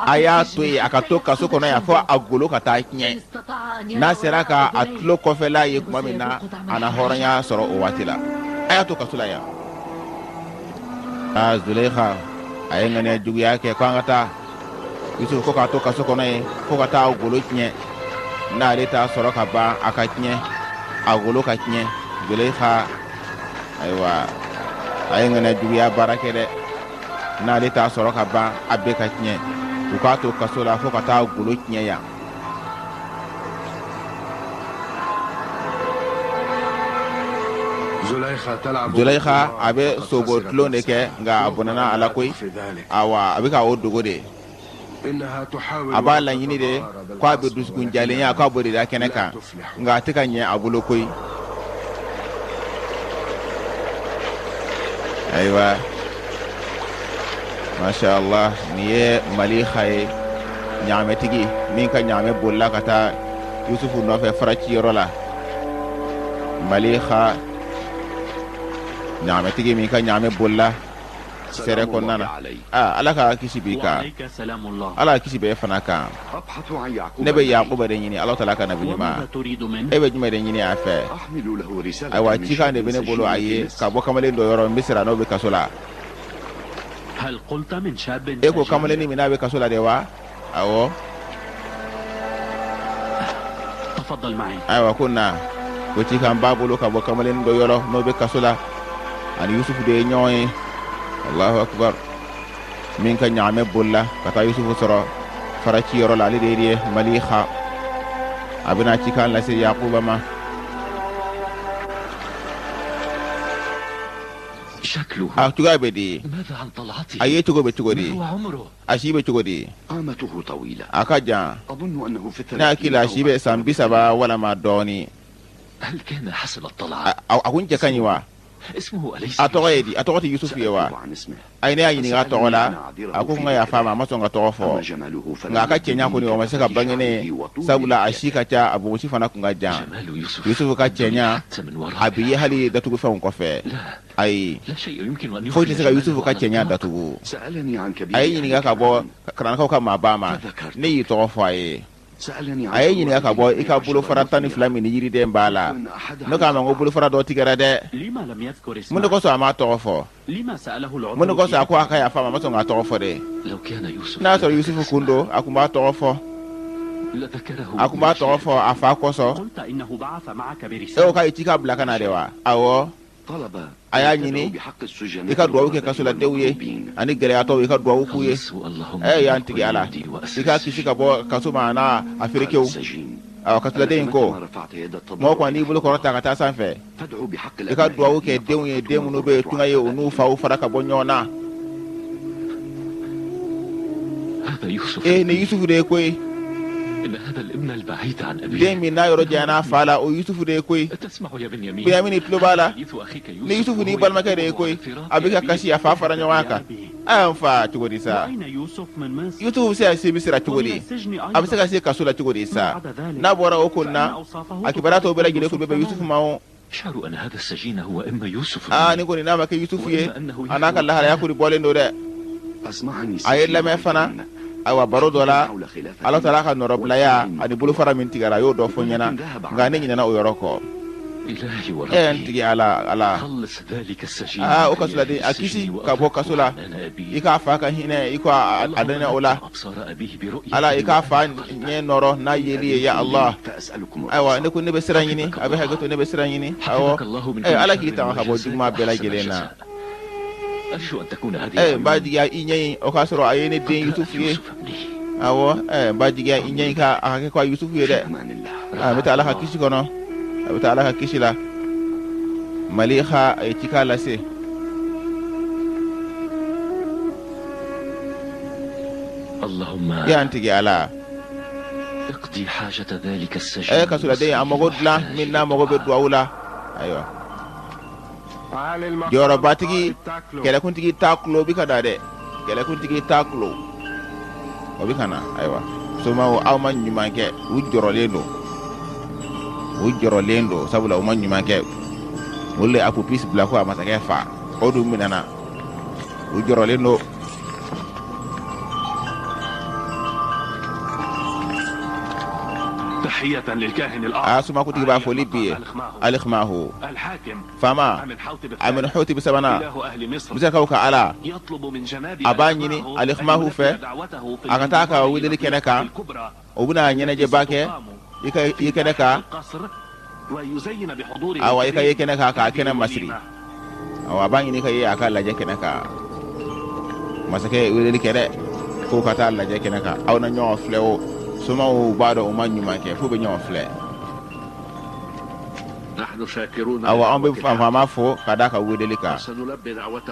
Speaker 3: A y'a to yen, a ka to kaso kɔnɔ yan fɔ a golo ka taa tiɲɛ. N'a sera ka a tulo kɔfɛla ye tuma min na, a na hɔrɔnya sɔrɔ o waati la. A y'a to kaso la yan. Aa, Zuleyika a ye ŋaniya juguya kɛ ko an ka taa Yusuf ko k'a to kaso kɔnɔ yen fo ka taa golo tiɲɛ. N'ale t'a sɔrɔ ka ban, a ka tiɲɛ, a golo ka tiɲɛ. Zuleyika, ayiwa, a ye ŋaniya juguya baara kɛ dɛ. N'ale t'a sɔrɔ ka ban, a bɛɛ ka tiɲɛ, u k'a to kaso la fo ka taa golo tiɲɛ yan. Zuleyika a bɛ sobo tulon de kɛ, nka a bɔnɛna a la koyi. Awa, a bɛ ka o dogo de. A b'a laɲini de ko a bɛ dusukun jalenya, k'a b'o de da kɛnɛ kan, nka a tɛ ka ɲɛ a bolo koyi. Ayiwa, masha Allah, nin ye Maliha ye, ɲaamɛtigi min ka ɲaamɛ bolila ka taa Yusufu nɔfɛ faraciyɔrɔ la. Maliha, ɲaamɛtigi min ka ɲaamɛ bolila sɛrɛ kɔnɔna na. Aa, Ala ka kisi b'i kan, Ala ka kisi b'e fana kan. Ne bɛ Yakuba de ɲini, Ala taala ka nabi ɲuman. E bɛ jumɛn de ɲini a fɛ? Ayiwa, cikan de bɛ ne bolo a ye ka bɔ kamalen dɔ yɔrɔ Misira, n'o bɛ kaso la. E ko kamalennin min n'a bɛ kaso la de wa? Awɔ. Ayiwa, ko na ko cikan b'a bolo ka bɔ kamalen dɔ yɔrɔ n'o bɛ kaso la, ani Yusufu de ye ɲɔgɔn ye. Allahu akbar! Min ka ɲaamɛ bolila ka taa Yusufu sɔrɔ faraci yɔrɔ la, ale de ye Maliha. A bɛna cikan lase Yakuba ma. A cogoya bɛ di? A ye cogo bɛ cogo di? A si bɛ cogo di? A ka jan. Ne hakili la, a si bɛ san 30 walama dɔɔnin. A kun cɛ ka ɲi wa? A tɔgɔ ye di? A tɔgɔ tɛ Yusufu ye wa? Ayi, ne y'a ɲininka a tɔgɔ la, a ko n ka yafa a ma, a ma sɔn ka tɔgɔ fɔ. Nka a ka cɛɲa kɔni, o ma se ka bange ne ye, sabula a si ka ca, a bonbonsi fana kun ka jan. Yusufu ka cɛɲa, a bɛ ye hali datugufɛnw kɔfɛ. Ayi, foyi tɛ se ka Yusufu ka cɛɲa datugu. A ye ɲininka ka bɔ Karanakaw ka maaba ma, ne y'i tɔgɔ fɔ a ye. A ye ɲininka ka bɔ i ka bolofara 12 min ni yiriden b'a la. Ne k'a ma ko bolofara dɔ tigɛra dɛ. Mun de kosɔn a m'a tɔgɔ fɔ? Mun de kosɔn a ko a ka yafa ma, a ma sɔn k'a tɔgɔ fɔ dɛ? N'a y'a sɔrɔ Yusufu kun don, a tun b'a tɔgɔ fɔ. A tun b'a tɔgɔ fɔ a fa kosɔn. E ko k'a ye cikan bila ka na de wa? Awɔ. A y'a ɲini i ka duwawu kɛ kasoladenw ye ani gɛlɛyatɔw, i ka duwawu k'u ye. Ɛ y'an tigi Ala, i k'a kisi ka bɔ kaso ma n'a a ferekew. Awa, kasoladen in ko, mɔgɔ kɔni n'i bolo kɔrɔta ka taa sanfɛ, i ka duwawu kɛ denw ye, den minnu bɛ tunga ye, u n'u faw fara ka bɔ ɲɔgɔn na. E ni Yusufu de ye koyi. Den min n'a yɔrɔ janyana a fa la, o Yusufu de ye koyi. Benyamini tulo b'a la, ni Yusufu n'i balimakɛ de ye koyi. A bɛ ka kasi a fa fara ɲɔgɔn kan. A y'an fa cogo di sa? Yusufu bɛ se ka se Misira cogo di? A bɛ se ka se kaso la cogo di sa? N'a bɔra o ko na, a kibaruya tɔw bɛɛ lajɛlen tun bɛ bɛn Yusufu ma o. Aa, ni kɔni n'a ma kɛ Yusufu ye, a n'a ka lahalaya kɔni bɔlen don dɛ. A ye lamɛn fana. Ayiwa, baro dɔ la, Ala taala ka nɔrɔbilaya ani bolofara min tigɛra, a y'o dɔ fɔ n ɲɛna, nka ne ɲinɛna o yɔrɔ kɔ. E n tigi Ala, Ala, aa, o kasoladen a kisi ka bɔ kaso la, i k'a fa ka hinɛ i ko a dɛnɛ o la. Ala, i k'a fa ɲɛ nɔrɔ n'a yeli ye, ya Allah. Ayiwa, ne ko ne bɛ sira ɲini, a bɛ hakɛ to, ne bɛ sira ɲini. Awɔ, Ala k'i tanga ka bɔ juguman bɛɛ lajɛlen na. N b'a jigiya i ɲɛ in, o k'a sɔrɔ a ye ne den Yusufu ye. Awɔ, n b'a jigiya i ɲɛ in ka a ka kɛ ko a Yusufu ye dɛ. A bɛ taa Ala ka kisi kɔnɔ, a bɛ taa Ala ka kisi la. Maliha a ye cikan lase. Y'an tigi Ala, ɛ kasoladen a mago dilan min n'a mago bɛ duwawu la. Ayiwa, jɔyɔrɔbatigi, kɛlɛkuntigi Takulo bi ka na dɛ. Kɛlɛkuntigi Takulo, o bɛ ka na. Ayiwa, somaw, aw ma ɲuman kɛ. U jɔrɔlen don, u jɔrɔlen don, sabula u ma ɲuman kɛ. Olu de Apopis bila ko a masakɛ fa, o dun minɛna. U jɔrɔlen don. A somakuntigi b'a foli b'i ye, Alikimahu. Faama Amenhotep sabanan, Misirakaw ka Ala, a b'a ɲini Alikimahu fɛ a ka taa ka weleli kɛnɛ kan. O bɛna ɲɛnajɛba kɛ i ka ye kɛnɛ kan. Awa, i ka ye kɛnɛ kan k'a kɛnɛ masiri. Awa, a b'a ɲini ka ye a ka lajɛ kɛnɛ kan. Masakɛ ye weleli kɛ dɛ, k'o ka taa lajɛ kɛnɛ kan. Aw na ɲɔgɔn filɛ o. Somaw b'a dɔn u ma ɲuman kɛ, f'u bɛ ɲɔgɔn filɛ. Awa, an bɛ faama fo ka d'a ka weleli kan.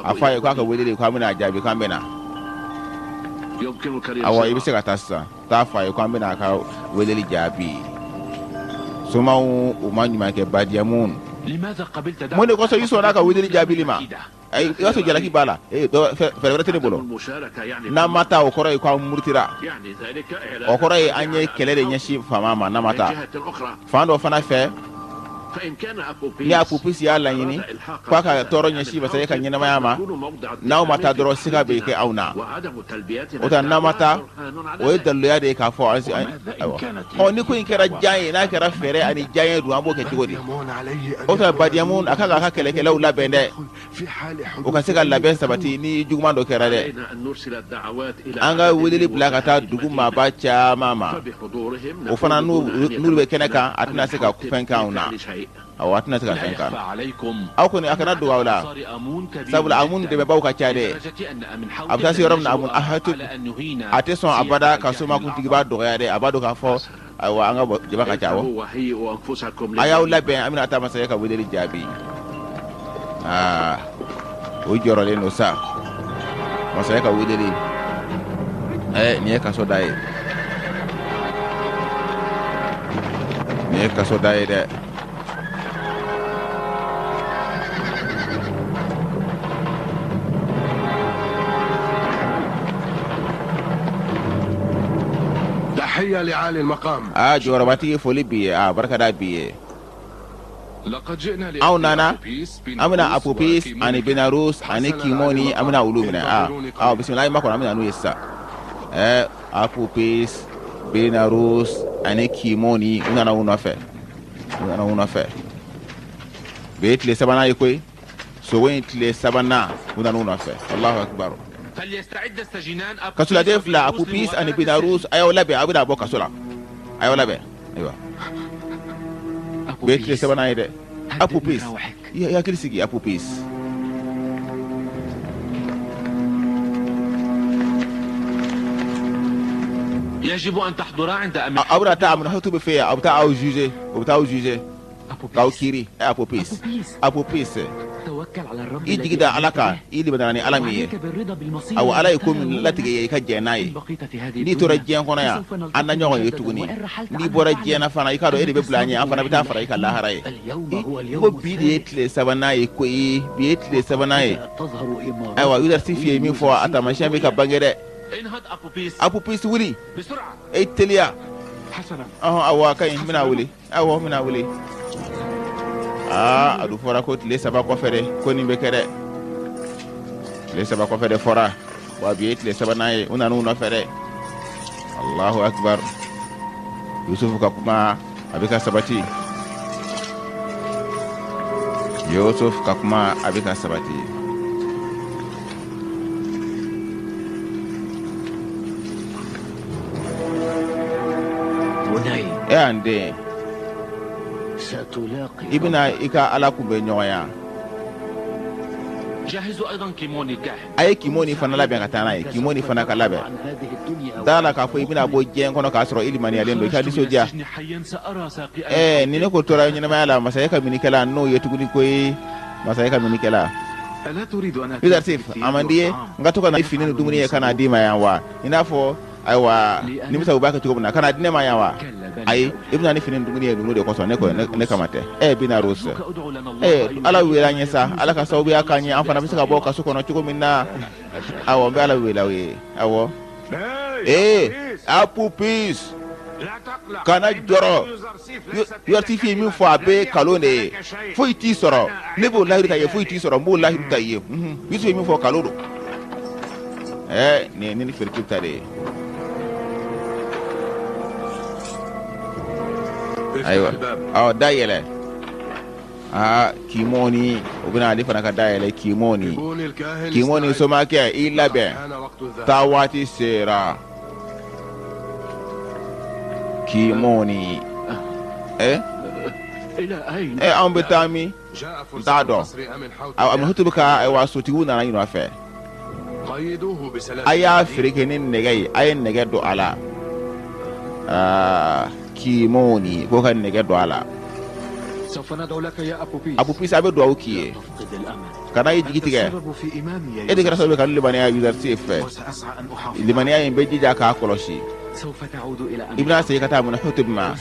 Speaker 3: A fɔ a ye k'a ka weleli, k'an bɛna a jaabi, k'an bɛ na. Awa, i bɛ se ka taa sisan. Taa fɔ a ye k'an bɛna a ka weleli jaabi. Somaw, u ma ɲuman kɛ. Badiyamun, mun de kosɔn i sɔnna a ka weleli jaabili ma? Ayi, i b'a sɔrɔ jalaki b'a la. Fɛɛrɛ wɛrɛ tɛ ne bolo. N'an ma taa, o kɔrɔ ye k'an murutira, o kɔrɔ ye an ye kɛlɛ de ɲɛsin faama ma n'an ma taa. Fan dɔ fana fɛ, ni Apopis y'a laɲini k'a ka tɔɔrɔ ɲɛsin masakɛ ka ɲɛnamaya ma, n'aw ma taa dɔrɔn, siga bɛ kɛ aw na. O ta, n'aw ma taa, o ye daliluya de ye k'a fɔ. Ayiwa, ɔ, ni ko in kɛra diya ye, n'a kɛra fɛɛrɛ ani diya ye dun, an b'o kɛ cogo di? O ta, Badiyamu a kan k'a ka kɛlɛkɛlaw labɛn dɛ, o ka se ka labɛn sabati ni juguman dɔ kɛra dɛ. An ka weleli bila ka taa dugu maaba caman ma, o fana n'olu bɛ kɛnɛ kan, a tɛna se ka fɛn kɛ anw na. Awɔ, a tɛna se ka fɛn k'an. Aw kɔni, a kana dogo aw la, sabula Amun dɛmɛbaaw ka ca dɛ. A bɛ taa se yɔrɔ min na, Amun Ahatub a tɛ sɔn abada ka somakuntigiba dɔgɔya dɛ. A b'a dɔn k'a fɔ, ayiwa, an ka jama ka ca. Awɔ, a y'aw labɛn, an bɛna taa masakɛ ka weleli jaabi. Aa, o jɔrɔlen don sa, masakɛ ka weleli. Ɛ, nin ye kaso da ye, nin ye kaso da ye dɛ. Aa, jɔyɔrɔbatigi, foli b'i ye. Aa, barikada b'i ye. Anw nana, an bɛna Apopis ani Benarus ani Kimoni, an bɛna olu minɛ. Aa, aw bisimila, a ye makɔnɔ, an bɛna n'u ye sisan. Ɛɛ, Apopis, Benarus. ani Kimoni, u nana u nɔfɛ, u nana u nɔfɛ. Bi ye tile sabanan ye koyi, sogo in tile sabanan, u nana u nɔfɛ. Allahu akbar. Kasoladen fila, Apopis ani Benarus, a y'aw labɛn, aw bɛna bɔ kaso la, a y'aw labɛn. Ayiwa, bi ye tile sabanan ye dɛ. Apopis, i hakili sigi Apopis. Aw bɛna taa Amenhotep fɛ yen, aw bɛ taa aw juger, o bɛ taa aw juger k'aw kiiri. Ɛ Apopis, Apopis, i jigi da Ala kan, i limaniyara ni Ala min ye. Awɔ, Ala ye ko min latigɛ ye, i ka jɛn n'a ye. N'i tora diɲɛ kɔnɔ yan, an na ɲɔgɔn ye tuguni. N'i bɔra diɲɛ na fana, i k'a dɔn e de bɛ bila an ɲɛ, an fana bɛ taa fara i kan lahara ye. Ko bi de ye tile sabanan ye koyi, bi ye tile sabanan ye. Ayiwa, Yuzarsif ye min fɔ, a taamasiyɛn bɛ ka bange dɛ. Apopis, wuli, e teliya. Ɔhɔn, awɔ, a ka ɲi, n bɛna wuli. Awɔ, n bɛna wuli. Aa, a dun fɔra ko tile saba kɔfɛ de ko nin bɛ kɛ dɛ. Tile saba kɔfɛ de fɔra. Wa bi ye tile sabanan ye, u nan'u nɔfɛ dɛ. Allahu akbar. Yusufu ka kuma a bɛ ka sabati. Yusuf ka kuma a bɛ ka sabati. E an den, i bɛna i ka Ala kunbɛn ɲɔgɔnya. A ye Kimoni fana labɛn ka taa n'a ye. Kimoni fana ka labɛn. Da la k'a fɔ i bɛna bɔ diɲɛ kɔnɔ k'a sɔrɔ i limaniyalen don, i ka nisɔndiya. Ɛɛ, ni ne ko tora ɲɛnamaya la, masakɛ ka minikɛla n'o ye tuguni koyi, masakɛ ka minikɛla. Yuzarsif, a man di ye n ka to ka na fini ni dumuni ye ka n'a d'i ma yan wa? I n'a fɔ ayiwa, nimisa u b'a kɛ cogo min na, ka n'a di ne ma yan wa? Ayi, i bɛna ni fini ni dumuni ye ninnu de kosɔn, ne ko ne kama tɛ. Ɛ Benarus, ɛ Ala wele an ye sa, Ala ka sababuya k'an ye, an fana bɛ se ka bɔ kaso kɔnɔ cogo min na. Awɔ, n bɛ Ala wele aw ye. Awɔ. Ee, Apopis, kana jɔrɔ. Yuzarsif ye min fɔ, a bɛɛ ye kalon de ye. Foyi t'i sɔrɔ. Ne b'o lahidu ta i ye, foyi t'i sɔrɔ, n b'o lahidu ta i ye. Yusuf ye min fɔ, kalon don. Ɛɛ, nin ye ne ni Feriki ta de ye. Ayiwa, ɔ da yɛlɛ. Aa, Kimoni, o bɛna ale fana ka da yɛlɛ. Kimoni, Kimoni somakɛ, i labɛn, taa waati sera. Kimoni, ɛ ɛ, anw bɛ taa min, n t'a dɔn. Amenhotep ka ayiwa sotigiw nana i nɔfɛ. A y'a fereke ni nɛgɛ ye, a ye nɛgɛ don a la. Aa, Kimoni ko ka nɛgɛ don a la. Apopis, a bɛ dugawu k'i ye, kana i jigi tigɛ. E de kɛra sababu ye ka limaniya Yuzarsif fɛ. Limaniya in bɛ jija k'a kɔlɔsi. I bɛna segin ka taa Amenhotep ma,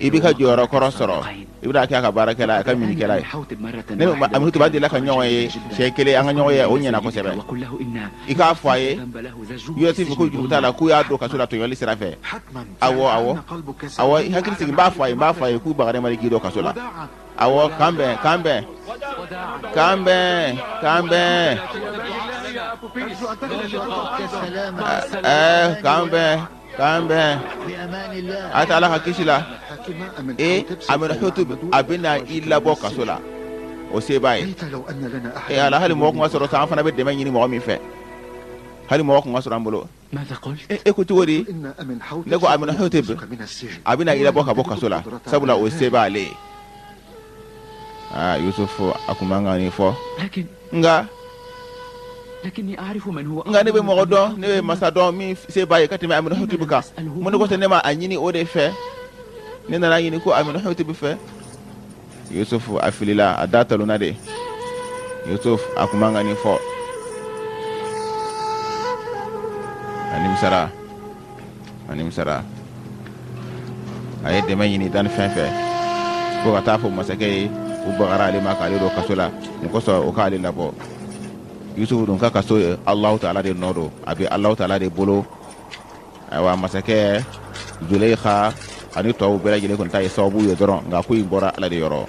Speaker 3: i b'i ka jɔyɔrɔ kɔrɔ sɔrɔ, i bɛna kɛ a ka baarakɛla, a ka minikɛla ye. Ne Amenhotep b'a delila ka ɲɔgɔn ye siɲɛ kelen, an ka ɲɔgɔn ye, o ɲɛna kosɛbɛ. I k'a fɔ a ye, Yuzarsif ko juru t'a la, k'u y'a don kaso la tɔɲɔli sira fɛ. Awɔ, awɔ, awɔ, i hakili sigi, n b'a fɔ a ye, n b'a fɔ a ye k'u bagara ma k'i don kaso la. Awɔ, k'an bɛn, k'an bɛn, k'an bɛn, k'an bɛn. Ɛɛ, k'an bɛn, k'an bɛn. A tɛ Ala ka kisi la. Ee, Amenhotep a bɛna i labɔ kaso la, o se b'a ye. Ee Ala, hali mɔgɔ kun ka sɔrɔ sa, an fana bɛ dɛmɛ ɲini mɔgɔ min fɛ, hali mɔgɔ kun ka sɔrɔ an bolo. E ko cogo di? Ne ko Amenhotep a bɛna i labɔ ka bɔ kaso la, sabula o se b'ale ye. Aa, Yusuf a kun man kan nin fɔ, nka ne bɛ mɔgɔ dɔn, ne bɛ masa dɔn min se b'a ye ka tɛmɛ Amenhotep kan. Mun de kosɔn ne ma a ɲini o de fɛ? Ne nana ɲini ko Amenhotep fɛ. Yusuf a filila, a da talonna de. Yusuf a kun man kan nin fɔ, a nimisara, a nimisara. A ye dɛmɛ ɲini danifɛn fɛ fo ka taa fɔ masakɛ ye, u bagara ale ma k'ale don kaso la. Mun kosɔn o k'ale labɔ? Yusufu dun ka kaso ye Alahu taala de nɔ don, a bɛ Alahu taala de bolo. Ayiwa, masakɛ Zuleyika ani tɔw bɛɛ lajɛlen kɔni ta ye sababu ye dɔrɔn, nka ko in bɔra Ala de yɔrɔ.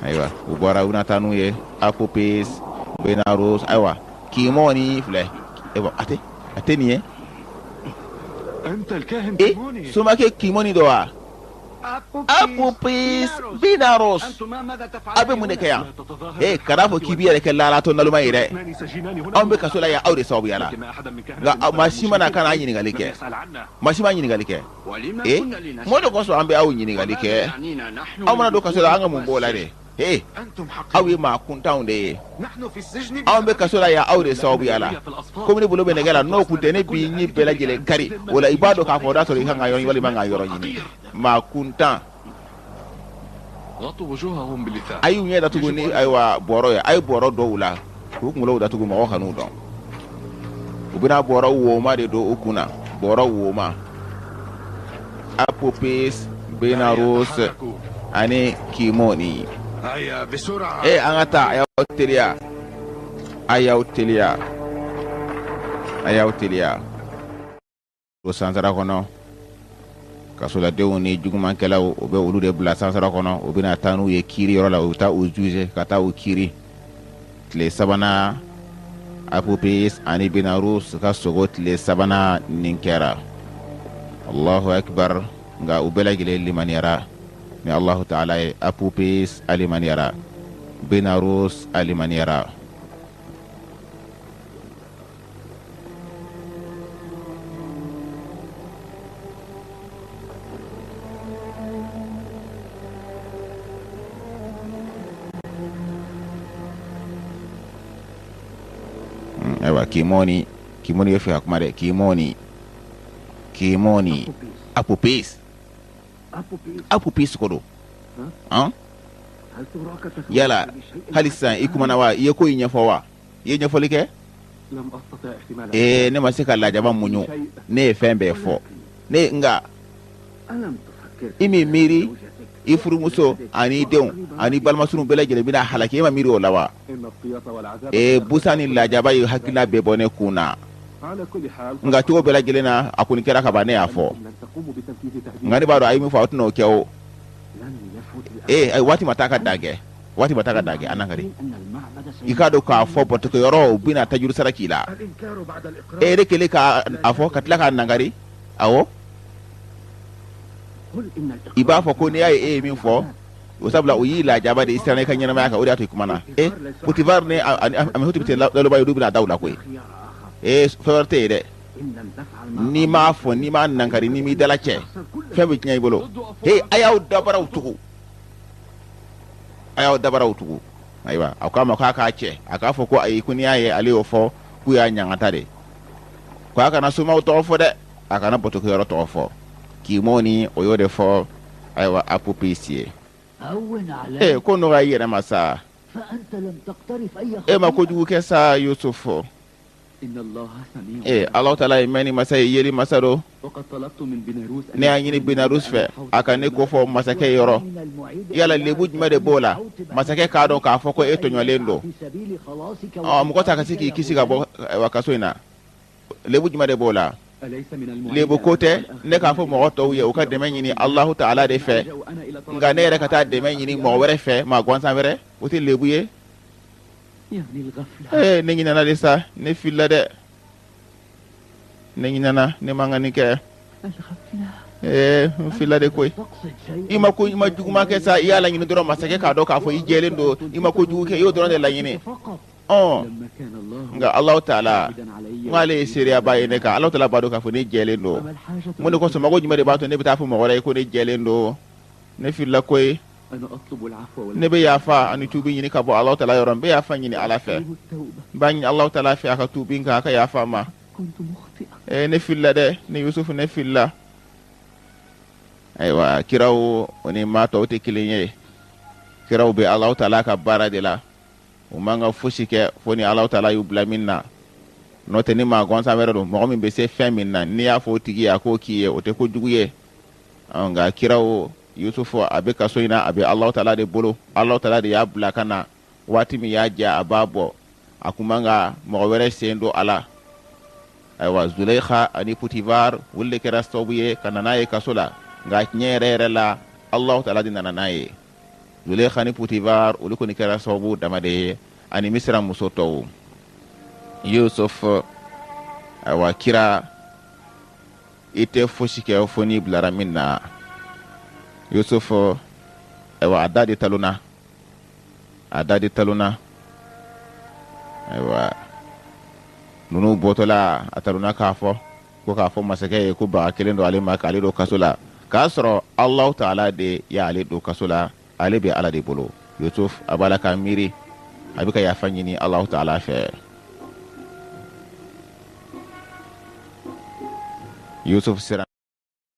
Speaker 3: Ayiwa, u bɔra, u bɛna taa n'u ye. Apopis, Benarus, ayiwa, Kimoni filɛ. Ayiwa, a tɛ nin ye. E somakɛ Kimoni don wa? Apopis Binaros, aw bɛ mun de kɛ yan? Ee, kana fɔ k'i b'i yɛrɛ kɛ laalatɔ naloma ye dɛ. Anw bɛ kaso la yan aw de sababuya la, nka maa si ma na ka na ɲininkali kɛ, maa si ma ɲininkali kɛ. Ee, mun de kosɔn an bɛ aw ɲininkali kɛ? Aw mana don kaso la, an ka mun b'o la de? Ee, aw ye maa kuntanw de ye. Anw bɛ kaso la yan aw de sababuya la. Komi ne bolo bɛ nɛgɛ la, n'o kun tɛ ne b'i ɲin bɛɛ lajɛlen kari. O la i b'a dɔn k'a fɔ o y'a sɔrɔ i kan ka yɔrɔ ɲini walima ka yɔrɔ ɲini. Maa kuntan. A y'u ɲɛ datugu ni ayiwa bɔrɔ ye. A ye bɔrɔ don u la k'u kunkolow datugu, mɔgɔ kan'u dɔn. U bɛna bɔrɔ woma de don u kun na, bɔrɔ woma. Apopis Benaros ani Kimoni. E, an ka taa, a y'aw teliya, a y'aw teliya, a y'aw teliya. O sansara kɔnɔ, kasoladenw ni jugumankɛlaw, u bɛ olu de bila sansara kɔnɔ. U bɛna taa n'u ye kiiri yɔrɔ la, u bɛ taa u juger ka taa u kiiri. Tile sabanan, Apopis ani Benarus ka sogo tile sabanan nin kɛra. Allahu akbar! Nka u bɛɛ lajɛlen limaniyara ni Allahu taala ye. Apopis a limaniyara, Benarus a limaniyara. Ayiwa, Kimoni, Kimoni bɛ fɛ ka kuma dɛ. Kimoni, Kimoni, Apopis, Apopis ko don. Yala hali sisan i kumana wa? I ye ko in ɲɛfɔ wa? I ye ɲɛfɔli kɛ? Ee, ne ma se ka lajaba muɲu, ne ye fɛn bɛɛ fɔ ne. Nka i m'i miiri i furumuso ani i denw ani balimasurun bɛɛ lajɛlen bɛna halaki, e ma miiri o la wa? Ee, busan ni lajaba ye hakilina bɛɛ bɔ ne kun na. Nka cogo bɛɛ lajɛlen na, a kɔni kɛra ka ban, ne y'a fɔ. Nka ne b'a dɔn a ye min fɔ, aw tɛna o kɛ o. Ee, waati ma taa ka dan kɛ, waati ma taa ka dan kɛ. A nankari, i k'a dɔn k'a fɔ batokɛyɔrɔ, u bɛna tajuru sara k'i la. E yɛrɛ kɛlen k'a fɔ ka tila k'a nankari, awɔ, i b'a fɔ ko n'i y'a ye e ye min fɔ o, sabula o y'i lajaba de, i siranna i ka ɲɛnamaya kan, o de y'a to i kumana. E, Potifar ni Amenhotep tɛ laloba ye, olu bɛna da u la koyi. Ee, fɛn wɛrɛ tɛ yen dɛ. N'i m'a fɔ, n'i m'a nankari, n'i m'i dala cɛ, fɛn bɛ tiɲɛ i bolo. He, a y'aw dabaraw tugu, a y'aw dabaraw tugu. Ayiwa, a ko a ma k'a k'a cɛ, a k'a fɔ ko ayi, ko n'i y'a ye ale y'o fɔ, k'u y'a ɲangata de, ko a kana somaw tɔgɔ fɔ dɛ, a kana batokɛyɔrɔ tɔgɔ fɔ. Kimoni o y'o de fɔ ayiwa Apopis ye. Ee, ko nɔgɔya i yɛrɛ ma sa, e ma kojugu kɛ sa, Yusufu. Ee, Ala taala ye mɛnni masa ye, yeli masa don. Ne y'a ɲini Benarus fɛ a ka ne kofɔ masakɛ yɔrɔ. Yala lebu jumɛn de b'o la masakɛ k'a dɔn k'a fɔ ko e tɔɲɔlen don, mɔgɔ ta ka se k'i kisi ka bɔ kaso in na? Lebu jumɛn de b'o la? Lebu ko tɛ ne k'a fɔ mɔgɔ tɔw ye u ka dɛmɛ ɲini Alahu taala de fɛ, nka ne yɛrɛ ka taa dɛmɛ ɲini mɔgɔ wɛrɛ fɛ, maa gansan wɛrɛ, o tɛ lebu ye. Ee, ne ɲinɛna de sa, ne filila dɛ, ne ɲinɛna, ne man ka nin kɛ. Ee, n filila de koyi. I ma ko, i ma juguman kɛ sa, i y'a laɲini dɔrɔn masakɛ k'a dɔn k'a fɔ i jɛlen don, i ma ko jugu kɛ, i y'o dɔrɔn de laɲini. Ɔ, nka Alahu taala n ko ale ye seereyaba ye ne kan. Alahu taala b'a dɔn k'a fɔ ne jɛlen don. Mun de kosɔn, mago jumɛn de b'a to ne bɛ taa fɔ mɔgɔ wɛrɛ ye ko ne jɛlen don? Ne filila koyi. Ne bɛ yafa ani tuubi ɲini ka bɔ Alahu taala yɔrɔ. N bɛ yafa ɲini Ala fɛ, n b'a ɲini Alahu taala fɛ a ka tuubi n kan, a ka yafa n ma. Ee, ne filila dɛ, ne Yusufu, ne filila. Ayiwa, kiraw o ni maa tɔw tɛ kelen ye. Kiraw bɛ Alahu taala ka baara de la, u man ka fosi kɛ fo ni Alahu taala y'u bila min na. N'o tɛ, ni maa gansan wɛrɛ don, mɔgɔ min bɛ se fɛn min na, n'i y'a fɔ o tigi ye a k'o k'i ye, o tɛ kojugu ye. Nka kiraw, Yusufu a bɛ kaso in na, a bɛ Alahu taala de bolo. Alahu taala de y'a bila ka na, waati min y'a diya a b'a bɔ. A kun man ka mɔgɔ wɛrɛ sen don a la. Ayiwa, Zuleyika ani Potifar, olu de kɛra sababu ye ka na n'a ye kaso la, nka tiɲɛ yɛrɛ yɛrɛ la, Alahu taala de nana n'a ye. Zuleyika ni Potifar, olu kɔni kɛra sababu dama de ye, ani Misira muso tɔw. Yusuf, ayiwa, kira. I tɛ fosi kɛ fo n'i bilara min na. Yusufu, ayiwa, a da de talonna, a da de talonna. Ayiwa, ninnu bɔtɔla, a talonna k'a fɔ ko k'a fɔ masakɛ ye ko baga kelen don ale ma k'ale don kaso la, k'a sɔrɔ Alahu taala de y'ale don kaso la. Ale bɛ Ala de bolo. Yusuf a b'a la k'a miiri, a bɛ ka yafa ɲini Alahu taala fɛ. Yusuf siran.